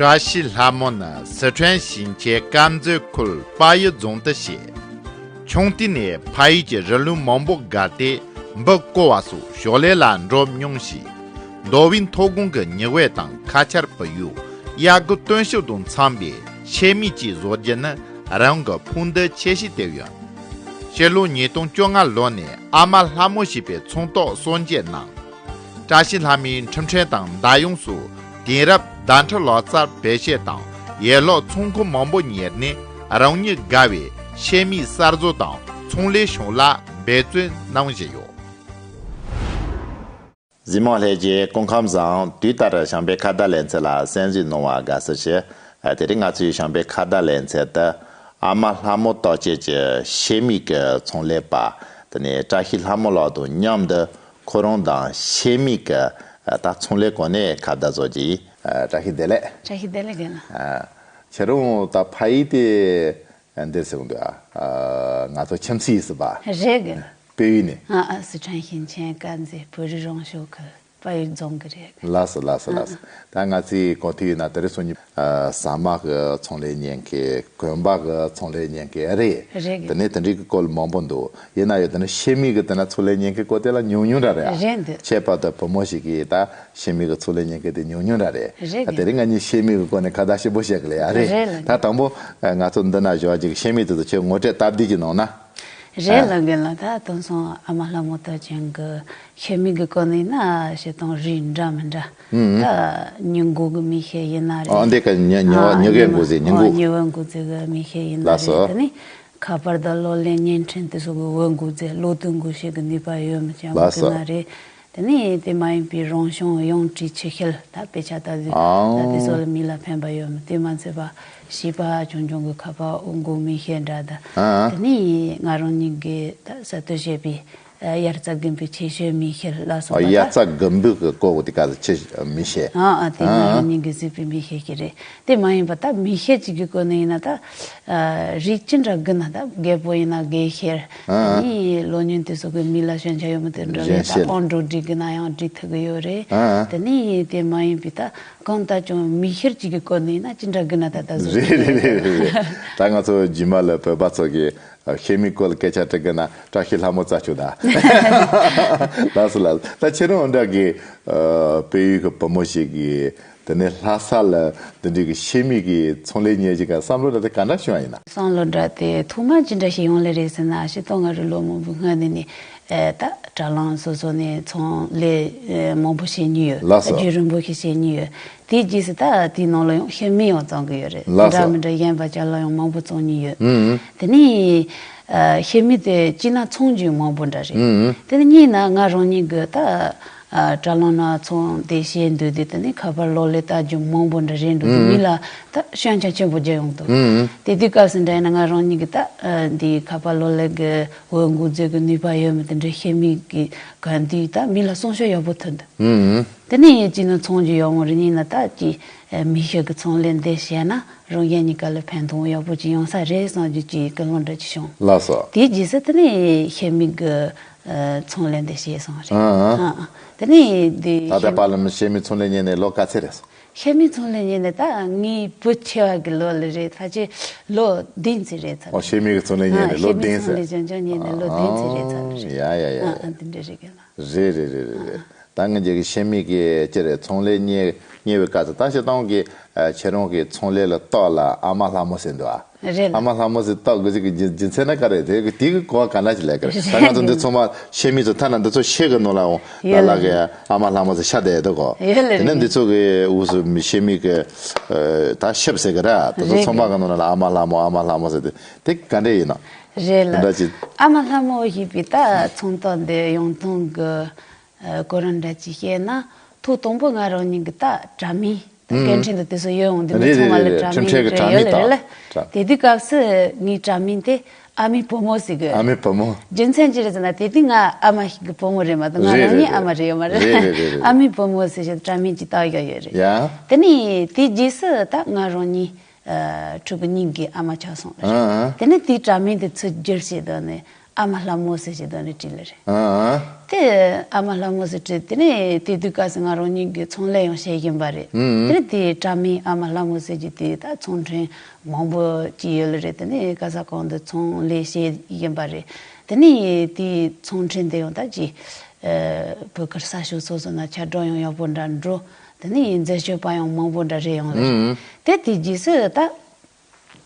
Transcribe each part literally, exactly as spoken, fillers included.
བཀྲ་ཤིས་ལྷ་མོ་ནི་སི་ཁྲོན་ཞིང་ཆེན་དཀར་མཛེས་ཁུལ་དཔལ་ཡུལ་རྫོང་དུ་སྐྱེས། ཆུང་དུས་ནས་ཕ་ཡུལ་གྱི་རི་ལུང་མང་པོར་བརྒལ་ཏེ་འབུ་བརྐོ་བ་སོགས་ཞོར་ལས་ལ་འགྲོ་མྱོང་ཞིང་། མདོ་དབུས་མཐོ་སྒང་གི་ཉི་འོད་དང་ཁ་ཆར་བུ་ཡུག་གཡག་རྒོད་སྟོན་གཤོག་དང་འཚམས་པའི་ཤེལ་མིག་ཅིག་བཟོ་རྒྱུ་ནི་རང་གི་ཕུགས་འདུན་ཆེ་ཤོས་དེ་ཡིན། ཕྱི་ལོ་ཉིས་སྟོང་བཅོ་ལྔ་ལོ་ནས་ཨ་མ་ལྷ་མོ་ཞེས་པའི་ཚོང་རྟགས་གསར་འཇོག་གནང་། བཀྲ་ཤིས་ལྷ་མོའི་འཁྲབ་ཁྲིད་དང་མདའ་ཡང་སོགས་དེང་རབས་བརྡ་འཕྲིན་ལག་རྩལ་བེད་སྤྱོད་དང་ཡན་ལག་ཚོང་ཁང་མང་པོ་གཉེར་ནས་རང་ཉིད་དགའ་བའི་ཤེལ་མིག་གསར་བཟོ་དང་ཚོང་ལས་ཕྱོགས་ལ་འབད་བརྩོན་གནང་བཞིན་ཡོད། གཟིགས་མོ་ལྷན་རྒྱས་སྐུ་ཁམས་བཟང་། དུས་ལྟར་བྱམས་པའི་ཁ་བརྡ་ལེ་ཚན་ལ་གསན་གཟིགས་གནང་བར་དགའ་བསུ་ཞུ། དེ་རིང་ང་ཚོའི་བྱམས་པའི་ཁ་བརྡ་ལེ་ཚན་དུ་ཨ་མ་ལྷ་མོ་རྟགས་ཅན་གྱི་ཤེལ་མིག་གི་ཚོང་ལས་པ་དེ་ནས་བཀྲ་ཤིས་ལྷ་མོ་ལགས་དང་མཉམ་དུ་ཁོ་རང་དང་ཤེལ་མིག་གི་ད་ཚོང་ལས་སྐོར་ནས་ཁ་བརྡ་བཟོ་རྒྱུ་ཡིན། བཀྲ་ཤིས་བདེ་ལེགས། བཀྲ་ཤིས་བདེ་ལེགས་རྒན་ལགས། ཁྱེད་རང་ད་ཕ་ཡུལ་དེ། འདིར་ཟེར་གི་འདུག་ཨ། ང་ཚོ་ཁྱིམ་མཚེས་ཡིན་ཟེར་བ། རེད་གི། དཔལ་ཡུལ་ནས། ཨ་ཨ། སི་ཁྲོན་ཞིང་ཆེན་དཀར་མཛེས་བོད་རིགས་རང་སྐྱོང་ཁུལ་དཔལ་ཡུལ་རྫོང་གི་རེད་གི། ལགས་སོ་ལགས་སོ་ལགས་སོ། ད་ང་ཚོའི་གོ་ཐོས་ཡིན་ན་དེ་རིང་སང་ཉིན་ཨ། ཟ་མ་གི་ཚོང་ལས་གཉེར་མཁན་གོན་པ་གི་ཚོང་ལས་གཉེར་མཁན་རེད། རེད་གི། དེ་ནས་དེ་འདྲའི་གི་སྐོར་མང་པོ་འདུག་ཡིན་ན་ཡང་དེ་ནི་ཤེལ་མིག་གི་དེ་ན་ཚོང་ལས་གཉེར་མཁན་སྐོར་དེ་ལ་ཉུང་ཉུང་འདྲ་རེད་ཨ། རེད་འདུག་ཁྱད་པར་དུ་བུ་མོ་ཞིག་གིས་ད་ཤེལ་མིག་གི་ཚོང་ལས་གཉེར་མཁན་དེ་ཉུང་ཉུང་འདྲ་རེད། རེད་ཨ། དེ་གི། རིང་ང་གཉིས་ཤེལ་མིག་གི་སྐོར་ནས་ཁ་བརྡ་ཞིབ་པོ་བྱེད་གི་ལ་ཡ་རེད། རེད་ལ། ད་དང་པོ་ང་ཚོ་འདི་ན་བཞུགས་ཀྱི་ཤེལ་མིག་དེ་ཚོ་ཁྱོད་ངོ་སྤྲོད་སྟབས་བདེ་ཅིག་གནང་ན། རེད་ལ་རྒན་ལགས། ད་དེང་སང་ཨ་མ་ལྷ་མོ་རྟགས་ཅན་གྱི་ཤེལ་མིག་གི་སྐོར་ནས་ན་བྱེད་སྟངས་རིགས་འདྲ་མི་འདྲ། ཨུམ། ད་ཉི་འགོ་གི་མིག་ཤེལ་ཡིན་ན་རེད། ཨ་འདི་ཀ་ཉི་ཉི་ཨ་ཉི་གའི་འགོ་ཟེར་ཉི་འགོ། ཨ་ཉི་འོད་འགོ་ཟེར་གི་མིག་ཤེལ་ཡིན་ན་ལགས་སོ། རེད། དེ་ནས་ཁ་པར་དང་གློག་ཀླད་བརྙན་འཕྲིན་དེ་ཚོ་གི་འོད་འགོ་ཟེར་གློག་རྡུལ་འགོ་ཤེལ་གི་ནུས་པ་ཡོད་མི་ཅན་ལགས་སོ། གི་ན་རེད། དེ་ནས་དེ་མ་ཡིན་པའི་རང་བྱུང་ཡང་ཏྲིག་ཆུ་ཤེལ་ད་དཔེ་ཆ་ལྟ་བུ་ཨའོ། ད་དེ་ཚོ་ལ་མི་ལ་ཕན་པ་ཡོད་མི་དེ་མ་ཚད་པ་བྱིས་པ་ཆུང་ཆུང་གི་ཁ་པར་འོད་འགོ་མིག་ཤེལ་འདྲ་ད། ཨ། དེ་ནས་ང་རང་ཉིད་ཀྱིས་ད་གསར་གཏོད་བྱས་པའི་དབྱར་རྩྭ་དགུན་འབུའི་ཆེ་ཤོས་མིག་ཤེལ་ལ་སོགས་པ་ད། དབྱར་རྩྭ་དགུན་འབུ་གི་སྐོར་དེ་ག་ལ་ཆེ་མིག་ཤེལ། ཨ་ཨ་དེ་ང་ཨ། རང་ཉིད་ཀྱིས་བཟོས་པའི་མིག་ཤེལ་ཞིག་རེད། དེ་མ་ཡིན་པ་ད་མིག་ཤེལ་གཅིག་གི་སྐོར་ནས་ཡིན་ན་ད། ཨ་རིགས་ཅི་འདྲ་དགོས་ན་ད་རྒད་པོ་ཡིན་ན་རྒད་ཤེལ། ཨ། དེ་ནས་ལོ་ཉུང་དེ་ཚོ་གི་མིག་ལ་ཞན་ཆ་ཡོད་མི་དེ་འདྲ་ལས་ཞན་ད་ཤེལ། ཨོང་འགྲོ་སྒྲིག་གི་ན་ཡང་སྒྲིག་ཐུབ་གི་ཡོད་རེད། ཨ། དེ་ནས་དེ་མ་ཡིན་པའི་ད་གང་ལྟར་ཀྱང་མིག་ཤེལ་གཅིག་གི་སྐོར་ནས་ཡིན་ན་ཅི་འདྲ་དགོས་ན་ད་ད་བཟོ་རེད་ཐུབ་རེད་རེད་རེད་རེད། ད་ང་ཚོ་རྗེས་མ་ལ་བོད་པ་ཚོ་གི་ཤེལ་མིག་སྐོར་ལ་སྐད་ཆ་དྲི་གི་ན་བཀྲ་ཤིས་ལྷ་མོ་རྩ་ཆུ་ད། ལགས་སོ་ལགས་སོ། ད་ཁྱེད་རང་འདྲ་གི་ཨ་དཔལ་ཡུལ་གི་བུ་མོ་ཞིག་གིས། དེ་ནས་ལྷ་ས་ལ་འདི་འདྲའི་གི་ཤེལ་མིག་གི་ཚོང་ལས་གཉེར་གྱི་ག་བསམ་བློ་འདྲ་དེ་ག་འདྲ་བྱུང་བ་ཡིན་ན། བསམ་བློ་འདྲ་དེ་ཐོག་མ་ཅི་འདྲ་ཞིག་ཡོང་ལེ་རེད་ཟེར་ན་ཤི་ཏོ་ང་རུ་ལོ་མང་པོའི་སྔོན་ནས་ནི་ཨེ་ད་དྲ་ལམ་སོ་སོ་ནས་ཚོང་ལས་ཨེ་མང་པོ་བྱེད་མྱོང་ཡོད། ལགས་སོ། རྒྱུན་རིང་པོ་ཞིག་བྱེད་མྱོང་ཡོད། དེའི་རྗེས་སུ་ད་དེའི་ནང་ལ་ཡང་ཤེལ་མིག་ཡང་བཙོང་གི་ཡོད་རེད། ལགས་སོ། འདྲ་མི་འདྲ་གཞན་པ་ཅ་ལག་ཡང་མང་པོ་བཙོང་མྱོང་ཡོད། ཨུ་ཨུ། དེ་ནས་ཨ་ཤེལ་མིག་དེ་གཅིག་ན་ཚོང་རྒྱུ་མང་པོ་འདྲ་རེད། ཨུ་ཨུ། དེ་ནས་གཉིས་ན་ང་རང་ཉིད་ཀྱི་ད། ཨ་དྲ་ལམ་ནང་ཚོང་དེ་བྱས་འདུག་དེ་དེ་ནི་ཁ་པར་གློག་ཀླད་ལྟ་རྒྱུ་མང་པོ་འདྲ་རེད་འགྲོ་དུས་ཨུ་མི་ལ་ད་ཞན་ཆ་ཆེན་པོ་རྒྱག་ཡོང་འདུག་ཨུ་ཨུ། དེ་དུས་སྐབས་སུ་འདྲ་ཡིན་ན་ང་རང་ཉིད་ཀྱི་ད་ཨ་འདི་ཁ་པར་གློག་ཀླད་ཀྱི་འོད་འགོ་རྫས་ཀྱི་ནུས་པ་ཡོད་མི་དེ་འདྲ་ཤེལ་མིག་གི་གན་དུས་ད་མི་ལ་སྲུང་སྐྱོབ་ཡག་པོ་ཐོན་འདུག་ཨུ་ཨུ། དེ་ནས་ཡིན་གཅིག་ནི་ཚོང་རྒྱུ་ཡག་མོ་རེད། གཉིས་ན་ད་ཀྱི་མིག་ཤེལ་གྱི་ཚོང་ལས་འདི་བྱས་ན་རང་རྒྱལ་གཉིས་ཀ་ལ་ཕན་ཐོགས་ཡག་པོ་ཅིག་ཡོང་ས་རེད་བསམ་རྒྱུ་ཅིག་ཀུན་སློང་འདྲ་ཅིག་བྱུང་། ལགས་སོ། དེའི་རྗེས་སུ་དེ་ནས་ཤེལ་མིག་གི་ཨ་ཚོང་ལས་འདི་བྱས་སོང་རེད། ཨ་ཨ། ཨ་ཨ། དེ་ནས་འདི་ད་ལྟ་ཤེལ་པ་ལམ་ཤེལ་མིག་ཚོང་ལས་གཉེར་ནས་ལོ་ག་ཚོད་རེད་སོང་། ཤེལ་མིག་ཚོང་ལས་གཉེར་ནས་ད་ངའི་བུ་ཆེ་བ་གི་ལོ་ལ་རེད། ཕལ་ཆེར་ལོ་བདུན་ཙམ་རེད་ཚར། ཨོ་ཤེལ་མིག་གི་ཚོང་ལས་གཉེར་ཨ་ནས་ལོ་བདུན་ཙམ། ཤེལ་མིག་ཚོང་ལས་གཉེར་ནས་ལོ་བདུན་ཙམ་རེད་ཚར་རེད། ཡ་ཡ་ཡ་ཡ། ཨ་ཨ་འདི་འདྲ་རེད་གི་ལ། རེད་རེད་རེད་རེད་རེད། ཨ་ཨ། ད་ངེད་ཀྱི་ཤེལ་མིག་གི་ཅི་རེད་ཚོང་ལས་གཉེར་གཉེར་བའི་སྐབས་སུ་ད་ཤི་སྟོང་གི་ཨ་ཁྱེད་རང་གི་ཚོང་ལས་ལ་གཏོགས་ལ་ཨ་མ་ལྷ་མོ་ཟེར་འདུག་ཨ། རེད་ལ། ཨ་མ་ལྷ་མོ་ཟེར་གཏོགས་དགོས་ཟེར་གི་རྒྱུ་རྒྱུ་མཚན་ན་ག་རེ་དེ་གི་དེ་གི་གོ་བ་ག་འདྲ་ཞིག་ལས་གི་རེད། ད་ང་ཚོ་འདི་ཚང་མ་ཤེལ་མིག་ཚོ་ཐ་ན་འདི་ཚོ་ཤེལ་གི་ནང་ལ་འོང་ད་ཡོད་ལ་ལ་གི་ཨ་མ་ལྷ་མོ་ཟེར་ཤ་དེ་དོ་གོ། ཡོད་ལ་དེ་ནས་རེད། འདི་ཚོ་གི་འུ་སུ་ཤེལ་མིག་གི་ཨ་ད་ཤེབ་ཟེར་གི་ར་དེ་ཚོ་རེད་ཚང་མ་གི་ནང་ལ་ཨ་མ་ལྷ་མོ་ཨ་མ་ལྷ་མོ་ཟེར་དེ་དེ་ག་འདྲ་ཡིན་ནོ། རེད་ལ། དེ་འདྲ་ཅིག་ཨ་མ་ལྷ་མོ་ཞེས་པའི་ད་ཚོང་རྟགས་འདི་ཡོང་སྟངས་གི་ཨ་གོ་རིམ་འདྲ་ཅིག་བཤད་ན་ཐོག་དང་པོ་ང་རང་ཉིད་ཀྱི་ད་དྲ་མིག་ད་ཨུམ། སྐད་འཕྲིན་དུ་དེ་ཚོ་ཡོད་འོང་དེ་འདྲ་རེད་ཚང་མ་ལ་རེད་དྲ་རེད་མིག་ཁྲིམས་ཁྲལ་གྱི་དྲ་ཡོད་མིག་ལ་རེད་ལ། དང་དྲ། དེ་དུས་སྐབས་སུ་ངའི་དྲ་མིག་དེ་ཨ་མའི་བུ་མོ་ཟེར་གི་ཨ་མའི་བུ་མོ། རྒྱུ་མཚན་ཅི་རེད་ཟེར་ན་དེ་དུས་ང་ཨ་མ་ཞིག་གི་བུ་མོ་རེད་མ་གཏོགས་ང་རང་ཉིད་རེད་རེད་རེད། ཨ་མ་རེད་ཡོད་མ་རེད། རེད་རེད་རེད་རེད། ཨ་མའི་བུ་མོ་ཟེར་ཞིག་དྲ་མིག་ཅིག་བཏགས་ཡོད་ཡོད་རེད། ཡ། དེ་ནས་དེའི་རྗེས་སུ་ད་ང་རང་ཉིད་ཨ་ཕྲུ་གུ་གཉིས་ཀྱི་ཨ་མ་ཆགས་སོང་རེད། ཨ་ཨ། དེ་ནས་དེའི་དྲ་མིག་དེ་ཚུར་བསྒྱུར་བྱས་དོན་ནས། ཨ་མ་ལྷ་མོ་ཟེར་གྱི་དོན་ནི་བྲིས་ལེ་རེད། ཨ་ཨ། དེ་ཨ་མ་ལྷ་མོ་ཟེར་བྲིས། དེ་ནས་དེ་དུས་སྐབས་སུ་ང་རང་ཉིད་ཀྱི་ཚོང་ལས་ཡང་བྱེད་བཞིན་པ་རེད། ཨུམ། དེ་ནས་དེའི་དྲ་མིག་ཨ་མ་ལྷ་མོ་ཟེར་གྱི་དེ་ད་ཚོང་འཕྲིན་མང་པོ་ཅིག་ཡོད་ལེ་རེད། དེ་ནས་ག་ས་གང་དུ་ཚོང་ལས་བྱེད་བཞིན་པ་རེད། དེ་ནས་དེའི་ཚོང་འཕྲིན་དེ་ཡང་ད་ཅིག་ཨ་བོད་ཁུལ་ས་ཕྱོགས་སོ་སོ་ན་ཁྱབ་བསྒྲགས་ཡང་ཡག་པོ་འདྲ་འགྲོ། དེ་ནས་འཛད་སྤྱོད་པ་ཡང་མང་པོ་འདྲ་རེད་ཡོང་ལེ་རེད། ཨུམ། དེ་དེ་རྗེས་སུ་ད།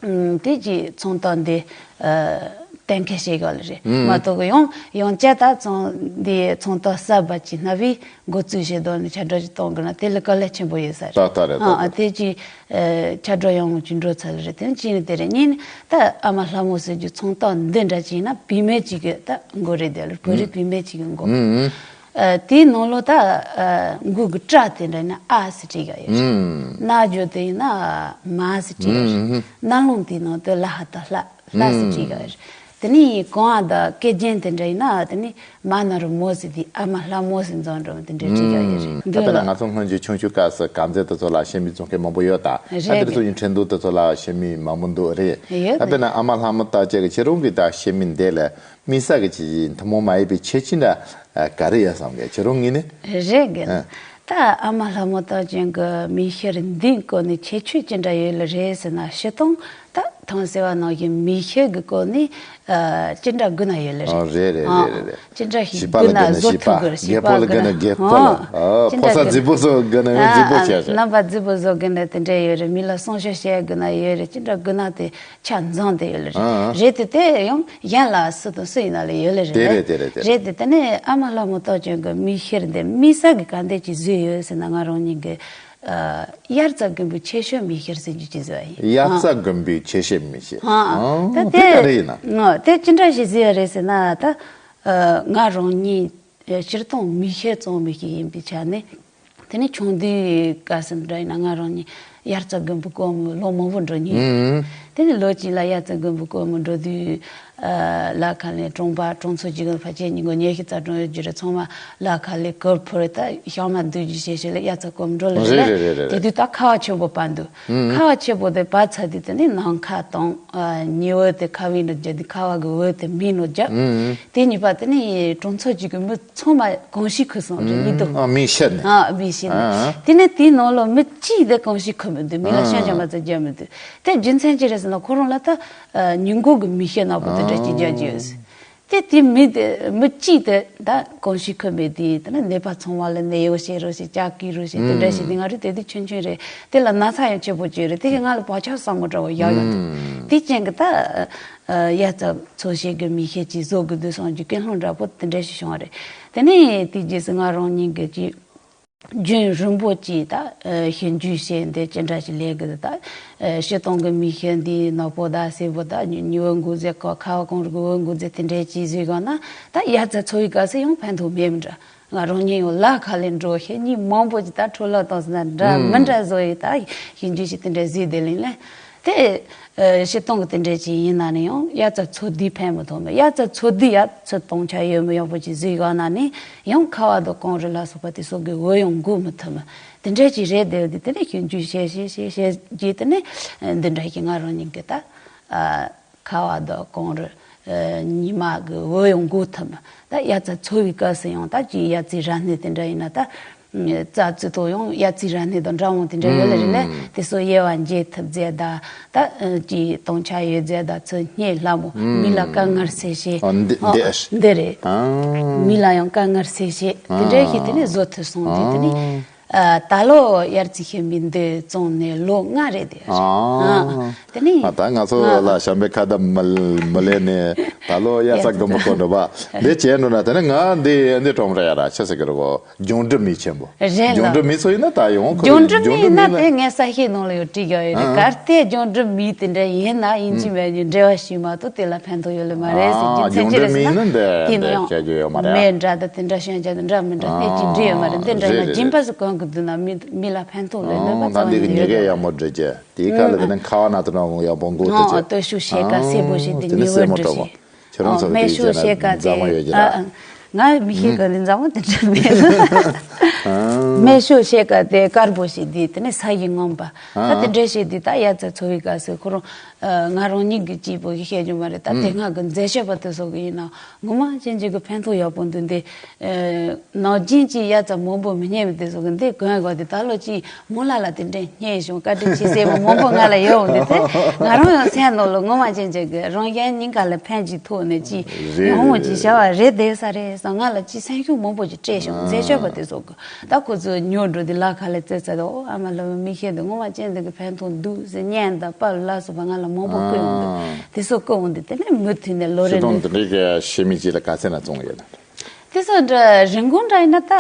ཨུམ། དེ་གྱི་ཚོང་རྟགས་འདི་ཨ་གཏན་འཁེལ་བྱེད་དགོས་ལེ་རེད། ཨུམ། མ་གཏོགས་ཡང་ཡང་བསྐྱར་ད་ཚོང་འདི་ཚོང་རྟགས་གསར་པ་ཅིག་བསྣམས་པའི་འགོ་བཙུགས་བྱེད་དོན་ནི་ཁྱབ་བསྒྲགས་ཅིག་གཏོང་དགོས་ན་དེ་ལ་དཀའ་ལས་ཆེན་པོ་ཡོད་ས་རེད། ད་ལྟ་རེད། ད་ཨ་ལྟ། དེ་གྱི་ཨ་ཁྱབ་བསྒྲགས་ཡོང་ཅིག་འགྲོ་ཚར་ལེ་རེད། དེ་ནི་གཅིག་ནི་དེ་རེད། གཉིས་ནི་ད་ཨ་མ་ལྷ་མོ་ཟེར་རྒྱུ་ཚོང་རྟགས་འདི་འདྲ་ཅིག་ན་བུད་མེད་ཅིག་གི་ད་མགོ་རེད། དེ་ལ་བོད་རིགས་བུད་མེད་ཅིག་གི་མགོ། ཨུམ། ཨ་དེའི་ནང་ལོགས་ད་ཨ་མགོ་གི་སྐྲ་དེ་འདྲ་ཡིན་ན་ཨ་ཟེར་བྲིས་ཡོད་རེད། ཨུམ། རྣ་རྒྱོ་དེ་ཡིན་ན་མ་ཟེར་བྲིས་ཡོད་རེད། ཨུམ། རྣ་ལུང་དེའི་ནང་དུ་ལ་ཧ་ད་ལྷ་ལྷ་ཟེར་བྲིས་ཡོད་རེད། དེ་ནས་གོང་ཨ་དང་སྐེ་རྒྱན་དེ་འདྲ་ཡིན་ན་དེ་ནས་མ་ན་རོ་མོ་ཟེར་དེ་ཨ་མ་ལྷ་མོ་ཟེར་འཛོམས་འགྲོ་དེ་འདྲ་བྲིས་ཡོད་རེད། ཨུམ། ད་དཔེར་ན་ང་ཚོ་སྔོན་གྱི་ཆུང་ཆུང་སྐབས་སུ་དཀར་མཛེས་དེ་ཚོ་ལ་གཤེད་མའི་རྫོང་མཁན་མང་པོ་ཡོད་ད། ཨ་རེད། དེ་ཚོ་ཡི་འཕྲིན་ཐུང་དེ་ཚོ་ལ་གཤེད་མའི་མང་པོ་འདུག་རེད། ཡོད། ད་དཔེར་ན་ཨ་མ་ལྷ་མོ་སྟག་ཅན་གྱི་ཁྱེད་རང་གི་ད་གཤེད་མའི་འདི་ལ། དམིགས་བསལ་གྱི་ཅིག་ཐུན་མོང་མ་ཡིན་པའི་ཁྱད་ཆོས་འདྲ་ག་རེ་ཡོད་བསམ་གི། ཁྱེད་རང་ངོས་ནས། རེད་གི། ཨ། ད་ཨ་མ་ལྷ་མོ་སྟག་ཅན་གྱི་མིག་ཤེལ་འདིའི་སྐོར་ནས་ཁྱད་ཆོས་ཅི་འདྲ་ཡོད་ལེ་རེད་ཟེར་ན། སྤྱིར་བཏང་ད་ཐང་ཟེར་བ་ནང་བཞིན་མིག་ཤེལ་གྱི་སྐོར་ནས་ཨ་ཅི་འདྲ་དགོས་ན་ཡོད་ལེ་རེད། ཨ་རེད་རེད་རེད་རེད། ཅི་འདྲ་ཞིག་བྱིས་པ་ལ་དགོས་ན་དགོས་ན་བཟོ་ཐུབ་གི་རེད། བྱིས་པ་ལ་དགོས་ན་རྒྱས་པོ་ལ། ཨ་ཅི་འདྲ་ཕོ་གསར་རྫིག་པོ་བཟོ་དགོས་ན་ཡང་རྫིག་པོ་བྱས་བྱས། རྣམ་པ་རྫིག་པོ་བཟོ་དགོས་ན་དེ་འདྲ་ཡོད་རེད། མི་ལ་གསུང་ཆོས་བཤད་དགོས་ན་ཡོད་རེད། ཅི་འདྲ་དགོས་ན་དེ། ཆ་ཚང་དེ་ཡོད་ལེ་རེད། ཨ། རེད་དེ་དེ་ཡང་གཞན་ལ་སུ་དང་སུ་ཡིན་ན་ལ་ཡོད་ལེ་རེད། དེ་རེད་དེ་རེད་དེ་རེད། རེད་དེ་དེ་ནས་ཨ་མ་ལྷ་མོ་སྟག་ཅན་གྱི་མིག་ཤེལ་འདི་དམིགས་བསལ་གྱི་ག་འདྲ་ཅིག་བཟོས་ཡོད་ཟེར་ན། ང་རང་ཉིད་ཀྱི་ཨ་དབྱར་རྩྭ་དགུན་འབུའི་ཆེ་ཤོས་མིག་ཤེལ་ཟེར་རྒྱུ་ཅིག་བཟོས་པ་ཡིན། དབྱར་རྩྭ་དགུན་འབུའི་ཆེ་ཤོས་མིག་ཤེལ། ཨ་ཨ། ཨ་ད་དེ་དེ་ག་རེ་ཡིན་ན། ཨ་དེ་ཅི་འདྲ་ཞིག་བཟོས་ཡོད་རེད་ཟེར་ན། ད་ཨ་ང་རང་ཉིད་སྤྱིར་བཏང་མིག་ཤེལ་བཙོང་མི་ཞིག་ཡིན་པའི་ཆ་ནས། དེ་ནས་ཆུང་དུས་སྐབས་སུ་འདྲ་ཡིན་ན་ང་རང་ཉིད་དབྱར་རྩྭ་དགུན་འབུ་སྐོར་མོ་ལོ་མང་པོ་འགྲོ་མྱོང་། ཨུམ། དེ་ནས་ལོ་གཅིག་ལ་དབྱར་རྩྭ་དགུན་འབུ་སྐོར་མོ་འགྲོ་དུས། ཨ་ལ་ཁ་ལས་གྲོང་པ་གྲོང་ཚོ་གཅིག་གི་ཕལ་ཆེར་ཉིན་གུང་ཉི་ཤུ་རྩ་གྲོང་ཡོད་རྒྱུ་རེད། ཚང་མ་ལ་ཁ་ལས་གུར་ཕུབ་རེད། ད་ཤང་མ་འདུས་རྒྱུ་བྱས་བྱས་ལ་དབྱར་རྩྭ་སྐོར་མོ་འགྲོ་ལེ་རེད། རེད་རེད་རེད་རེད། དེ་དུས་ད་ཁ་བ་ཆེན་པོ་བབས་འདུག། ཨུམ། ཁ་བ་ཆེན་པོ་དེ་བབས་ཚར་དུས་དེ་ནས་ནམ་མཁའ་དང་ཨ་ཉི་འོད་དེ་ཁ་བའི་ནང་རྒྱུ་དུས་ཁ་བ་གི་འོད་དེ་མིའི་ནང་རྒྱུ། ཨུམ། དེ་གཉིས་པ་དེ་ནས་གྲོང་ཚོ་གཅིག་གི་མི་ཚང་མ་གང་ཤེས་ཁུ་སོང་རེད། མི་འདུག། ཨ་མིག་ཤེལ་ནས། ཨ་མིག་ཤེལ་ནས། ཨ། དེ་ནས་དེའི་ནང་ལོ་མི་གཅིག་དེ་གང་ཤེས་ཁུ་མི་འདུག། མི་ལ་ཤང་ཤང་མ་ཚ་རྒྱ་མི་འདུག། དེ་རྒྱུ་མཚན་ཅི་རེད་ཟེར་ན། ཁོ་རང་ལ་ད་ཨ་ཉིན་གུང་གི་མིག་ཤེལ་ནག་པོ་དེ་འདྲ་ཅིག་རྒྱག་རྒྱུ་ཡོད་ཟེར། དེ་དེ་མི་དེ་མི་གཅིག་དེ་ད་གང་ཤེས་ཁུ་མེད་དེ། དེ་ནས་ནད་པ་ཚང་མ་ལ་ནད་གཡོག་བྱེད་རོགས་བྱེད། ལྕགས་སྐུལ་རོགས་བྱེད། དེ་འདྲ་བྱེད་དེ། ང་རང་དེ་དུས་ཆུང་ཆུང་རེད། དེ་ལ་ན་ཚ་ཡང་ཆེ་པོ་ཅིག་རེད། དེ་གིས་ང་ལ་བག་ཆགས་ཟབ་མོ་འདྲ་བོ་ཡག་ཡོང་འདུག། དེ་རྐྱེན་གྱིས་ད། ཨ་དབྱར་རྩྭ་འཚོ་བྱེད་ཀྱི་མིག་ཤེལ་ཅིག་བཟོ་དགོས་འདུག་བསམ་རྒྱུ་ཀུན་སློང་འདྲ་པོ་དེ་འདྲ་ཞིག་བྱུང་བ་རེད། དེ་ནས་དེ་རྗེས་སུ་ང་རང་ཉིད་ཀྱིས་ཅིག་རྒྱུན་རིང་པོ་ཅིག་ད་ཨ་ཞིབ་འཇུག་བྱས་འདི་ཅི་འདྲ་ཞིག་ལས་དགོས་འདུག། ད་ཨ་སྤྱིར་བཏང་གི་མིག་ཤེལ་འདི་ནག་པོ་དང་སེར་པོ་དང་ཉི་ཉི་འོད་འགོ་རྫས་ཀ་ཁ་བ་གང་རུ་གི་འོད་འགོ་རྫས་དེ་འདྲ་ཅིག་བཟོས་གོང་ན། ད་དབྱར་རྩྭ་འཚོ་བའི་སྐབས་སུ་ཡང་ཕན་ཐོགས་མེད་མི་འདྲ། ང་རང་ཉིད་ཡང་ལ་ཁ་ལས་འགྲོ་ཤེས་ཉིན་མང་པོ་ཅིག་ད་འཕྲོ་བརླག་བཏང་སོང་ན་འདྲ་མི་འདྲ་བཟོ་ཡི། ད་ཞིབ་འཇུག་ཞིག་དེ་འདྲ་བཟོས་བསྡད་ལིང་ལེ། དེ་ཨ་སྤྱིར་བཏང་གི་དེ་འདྲ་ཅིག་ཡིན་ན་ནི་ཡང་དབྱར་རྩྭ་འཚོ་དུས་ཕན་མི་ཐོགས་མེད། དབྱར་རྩྭ་འཚོ་དུས་ཡ་ཚོད་གཏོང་ཆ་ཡོད་མི་ཡག་པོ་ཅིག་བཟོས་གོང་ན་ནི་ཡང་ཁ་བ་དང་གངས་རི་ལ་སོགས་པ་དེ་སོགས་ཀྱི་འོད་ཡང་འགུག་མི་ཐུབ་མི་དེ་འདྲ་ཅིག་རེད་བསྡད་ཡོད་དེ། དེ་ནས་ཞིབ་འཇུག་བྱས་བྱས་བྱས་བྱས་རྗེས་དེ་ནས་འདི་འདྲ་ཞིག་ང་རང་ཉིད་ཀྱི་ད་ཨ། ཁ་བ་དང་གངས་རི། ཨ་ཉི་མ་གི་འོད་ཡང་འགུག་ཐུབ་མི། ད་དབྱར་རྩྭ་འཚོ་བའི་སྐབས་སུ་ཡང་ད་ཅིག་དབྱར་རྩྭའི་ར་སྣེ་དེ་འདྲ་ཡིན་ན། ད་རྩྭ་བཙུགས་ཐོག་ཡང་དབྱར་རྩྭའི་ར་སྣེ་དང་འདྲ་འོང་དེ་འདྲ་ཡོད་ལེ་རེད་ལེ། ཨུམ། དེ་ཚོ་དབྱེ་བ་འབྱེད་ཐུབ་རྫས་དང་། ད་ཨ་ཅིག་གཏོང་ཆ་ཡོད་རྫས་དང་། ཚོ་སྙེག་སླ་མོ། ཨུམ། མི་ལ་དཀའ་ངལ་སེལ་བྱེད། ཨ་འདི་ཨ་འདི་འདི་རེད། ཨ། མི་ལ་ཡང་དཀའ་ངལ་སེལ་བྱེད་དེ་འདྲ་ཞིག་དེ་ནས་བཟོ་ཐུབ་སོང་། དེ་དེ་ནས། ཨ། ཨ་ད་ལོ་དབྱར་རྩྭ་གཤེད་མའི་འདི་བཙོངས་ནས་ལོ་ལྔ་རེད་དེ། ཨ། ཨ། དེ་ནས་ཨ་ད་ང་ཚོ་ཨ་ལ་ཤམ་པའི་ཁ་བརྡ་མི་མི་ལེན་ནས་ད་ལོ་དབྱར་རྩྭ་དགུན་འབུ་སྐོར་འགྲོ་བ་འདི་བྱས་འགྲོ་ན། དེ་ནས་ང་འདི་འདི་གྲོངས་ར་ཡ་ར་ཆི་ཟེར་གི་རེད་གོ། སྦྱོང་འབྲི་མི་ཆེན་པོ། རེད་ལ། སྦྱོང་འབྲི་མི་ཚོ་ཡིན་ན་ད་ཡོང་ཁོ། སྦྱོང་འབྲི་མི་ཡིན་ན་སྦྱོང་འབྲི་མི་ལ་དེ་ངའི་ས་ཤེས་ནང་ལ་ཡོད་བྲིས་ཡོད་རེད། ཨ། གལ་ཏེ་སྦྱོང་འབྲི་མི་དེ་འདྲ་ཡིན་ན་ཡིན་གཅིག་མིན་གཅིག་འབྲེལ་བ་ཞིག་མ་གཏོགས་དེ་ལ་ཕན་ཐོགས་ཡོད་ལེ་མ་རེད་ཟེར། ཨ་རྒྱུ་མཚན་ཅི་རེད་ཟེར་ན། སྦྱོང་འབྲི་མི་ཡིན་ན་འདི་དེ་ནི་ཡང་སྐྱོན་བརྗོད་ཡོད་མ་རེད། མེད་འདྲ་དང་དེ་འདྲ་ཤོད་བྱ་དང་འདྲ་མི་འདྲ་ཨ་སྣེ་གཅིག་འབྲི་ཡོད་མ་རེད། འདི་འདྲ་རེད་ཡང་རེད་སྦྱིན་པ་རེད། སུ་གང་གི་དུས་ན་མི་མི་ལ་ཕན་ཐོགས་ལེ་ནོར་བ་ཨ་ད་ཙམ་འདི་གི་ཡོད་ཉེ་གའི་ཡག་མོ་འབྲི་རྒྱུ་དེའི་ཁ་ལ་དེ་ནི་ཁ་བ་ན་དུ་ནང་ཡག་པོ་འགོ་ཨ་ཐུབ་ཨ་ཅེ་སྟོད་ཤུགས་ཤེས་ཀ་སེར་པོ་ཞིག་དེ་ཨ་ཉི་དེ་ནི་འོད་སེར་མོ་འབྲི་སྤྲོ་བོ་ཤེས། ཁྱེད་རང་ཨ་ཚོ་གི་སྨད་དེའི་ཤུགས་རྗེས་ཤེས་ན་ཀ་མཛངས་མ་ཙེ་ཡོད་ཀྱི་ཨ་ར། ཨ། ང་མི་ཤེས་ག་ལེ་མཛའ་མོ་དེ་འདྲ་མེད། མེ་ཤོག་ཤེས་ཀ་དེ་དཀར་པོ་ཞིག་དེ་དེ་ནས་ས་ཡི་ངོམ་པ་ད་དེ་འདྲ་ཞིག་དེ་ད་ཡ་ཙ་འཚོ་བའི་སྐབས་སུ་ཁོ་རང་ང་རང་ཉིད་ཀྱི་སྐྱིད་པོ་ཞིག་བཤད་རྒྱུ་མ་རེད། ད་དེ་སྔ་གི་མཛེས་ཤོས་པ་དེ་སོགས་ཀྱི་ཡིན་ན་ངོ་མ་ཅན་ཅིག་གི་ཕན་ཐོགས་ཡག་པོ་འདུག་འདི། ནག་རྒྱུན་གྱི་ཡ་ཙ་མང་པོ་མི་རྙེད་པ་དེ་ཚོ་གི་འདི་གོན་དགོས་དེ་ད་ལོ་ཅིག་མོ་ལ་ལ་དེ་འདྲས་རྙེད་བྱུང་། བཀའ་དྲིན་ཆེ་ཟེར་བ་མང་པོ་ང་ལ་ཡོད་འོང་དེ་དེ་ང་རང་ཡང་སེམས་ནང་ལ་ངོ་མ་ཅན་ཅན་གི་རང་གཞན་གཉིས་ཀ་ལ་ཕན་གྱི་ཐོག་ནས་ཅིག་ཡོང་འོང་ཅིག་བྱ་བ་རེད་བསྡད་ས་རེད་བསམ། ང་ལ་ཅིག་སེམས་ཤུགས་མང་པོ་ཅིག་སྤྲད་བྱུང་། མཛེས་ཤོས་པ་དེ་ཚོ་གི་ད་ཁོ་ཚོ་ཉོ་འགྲོ་དེ་ལ་ཁ་ལ་བཙལ་ཚར་དུས་ཨོ་ཨ་མ་ལ་མི་ཤེས་འདི་ངོ་མ་ཅན་འདི་གི་ཕན་ཐོགས་འདུག་ཟེར་བརྙན་དང་པར་ལ་སོགས་པ་ང་ལ་མང་པོ་བསྐུར་འོང་འདུག་དེ་ཚོ་བསྐུར་འོང་འདུག་དེ་ནས་མུ་མཐུད་ནས་ལོ་རེ་ལོ་དེ་འདྲའི་གི་ཤེས་མི་ཅིག་ལ་ག་ཚད་ན་བཙོང་ཡོད་ན། དེ་ཚོ་འདྲ་རིན་གོང་འདྲ་ཡིན་ན་ད་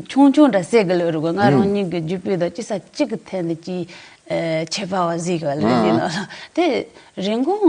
ཆུང་ཆུང་འདྲ་སེ་གི་ལོ་རུ་གོ་ང་རང་ཉིད་ཀྱི་རྒྱུ་སྤུས་དང་ཅི་ས་གཅིག་གི་ཐད་ནས་ཀྱི་ཁྱད་པར་བ་གཟིགས་གི་ལ་རེད་ནོ། དེ་རིན་གོང་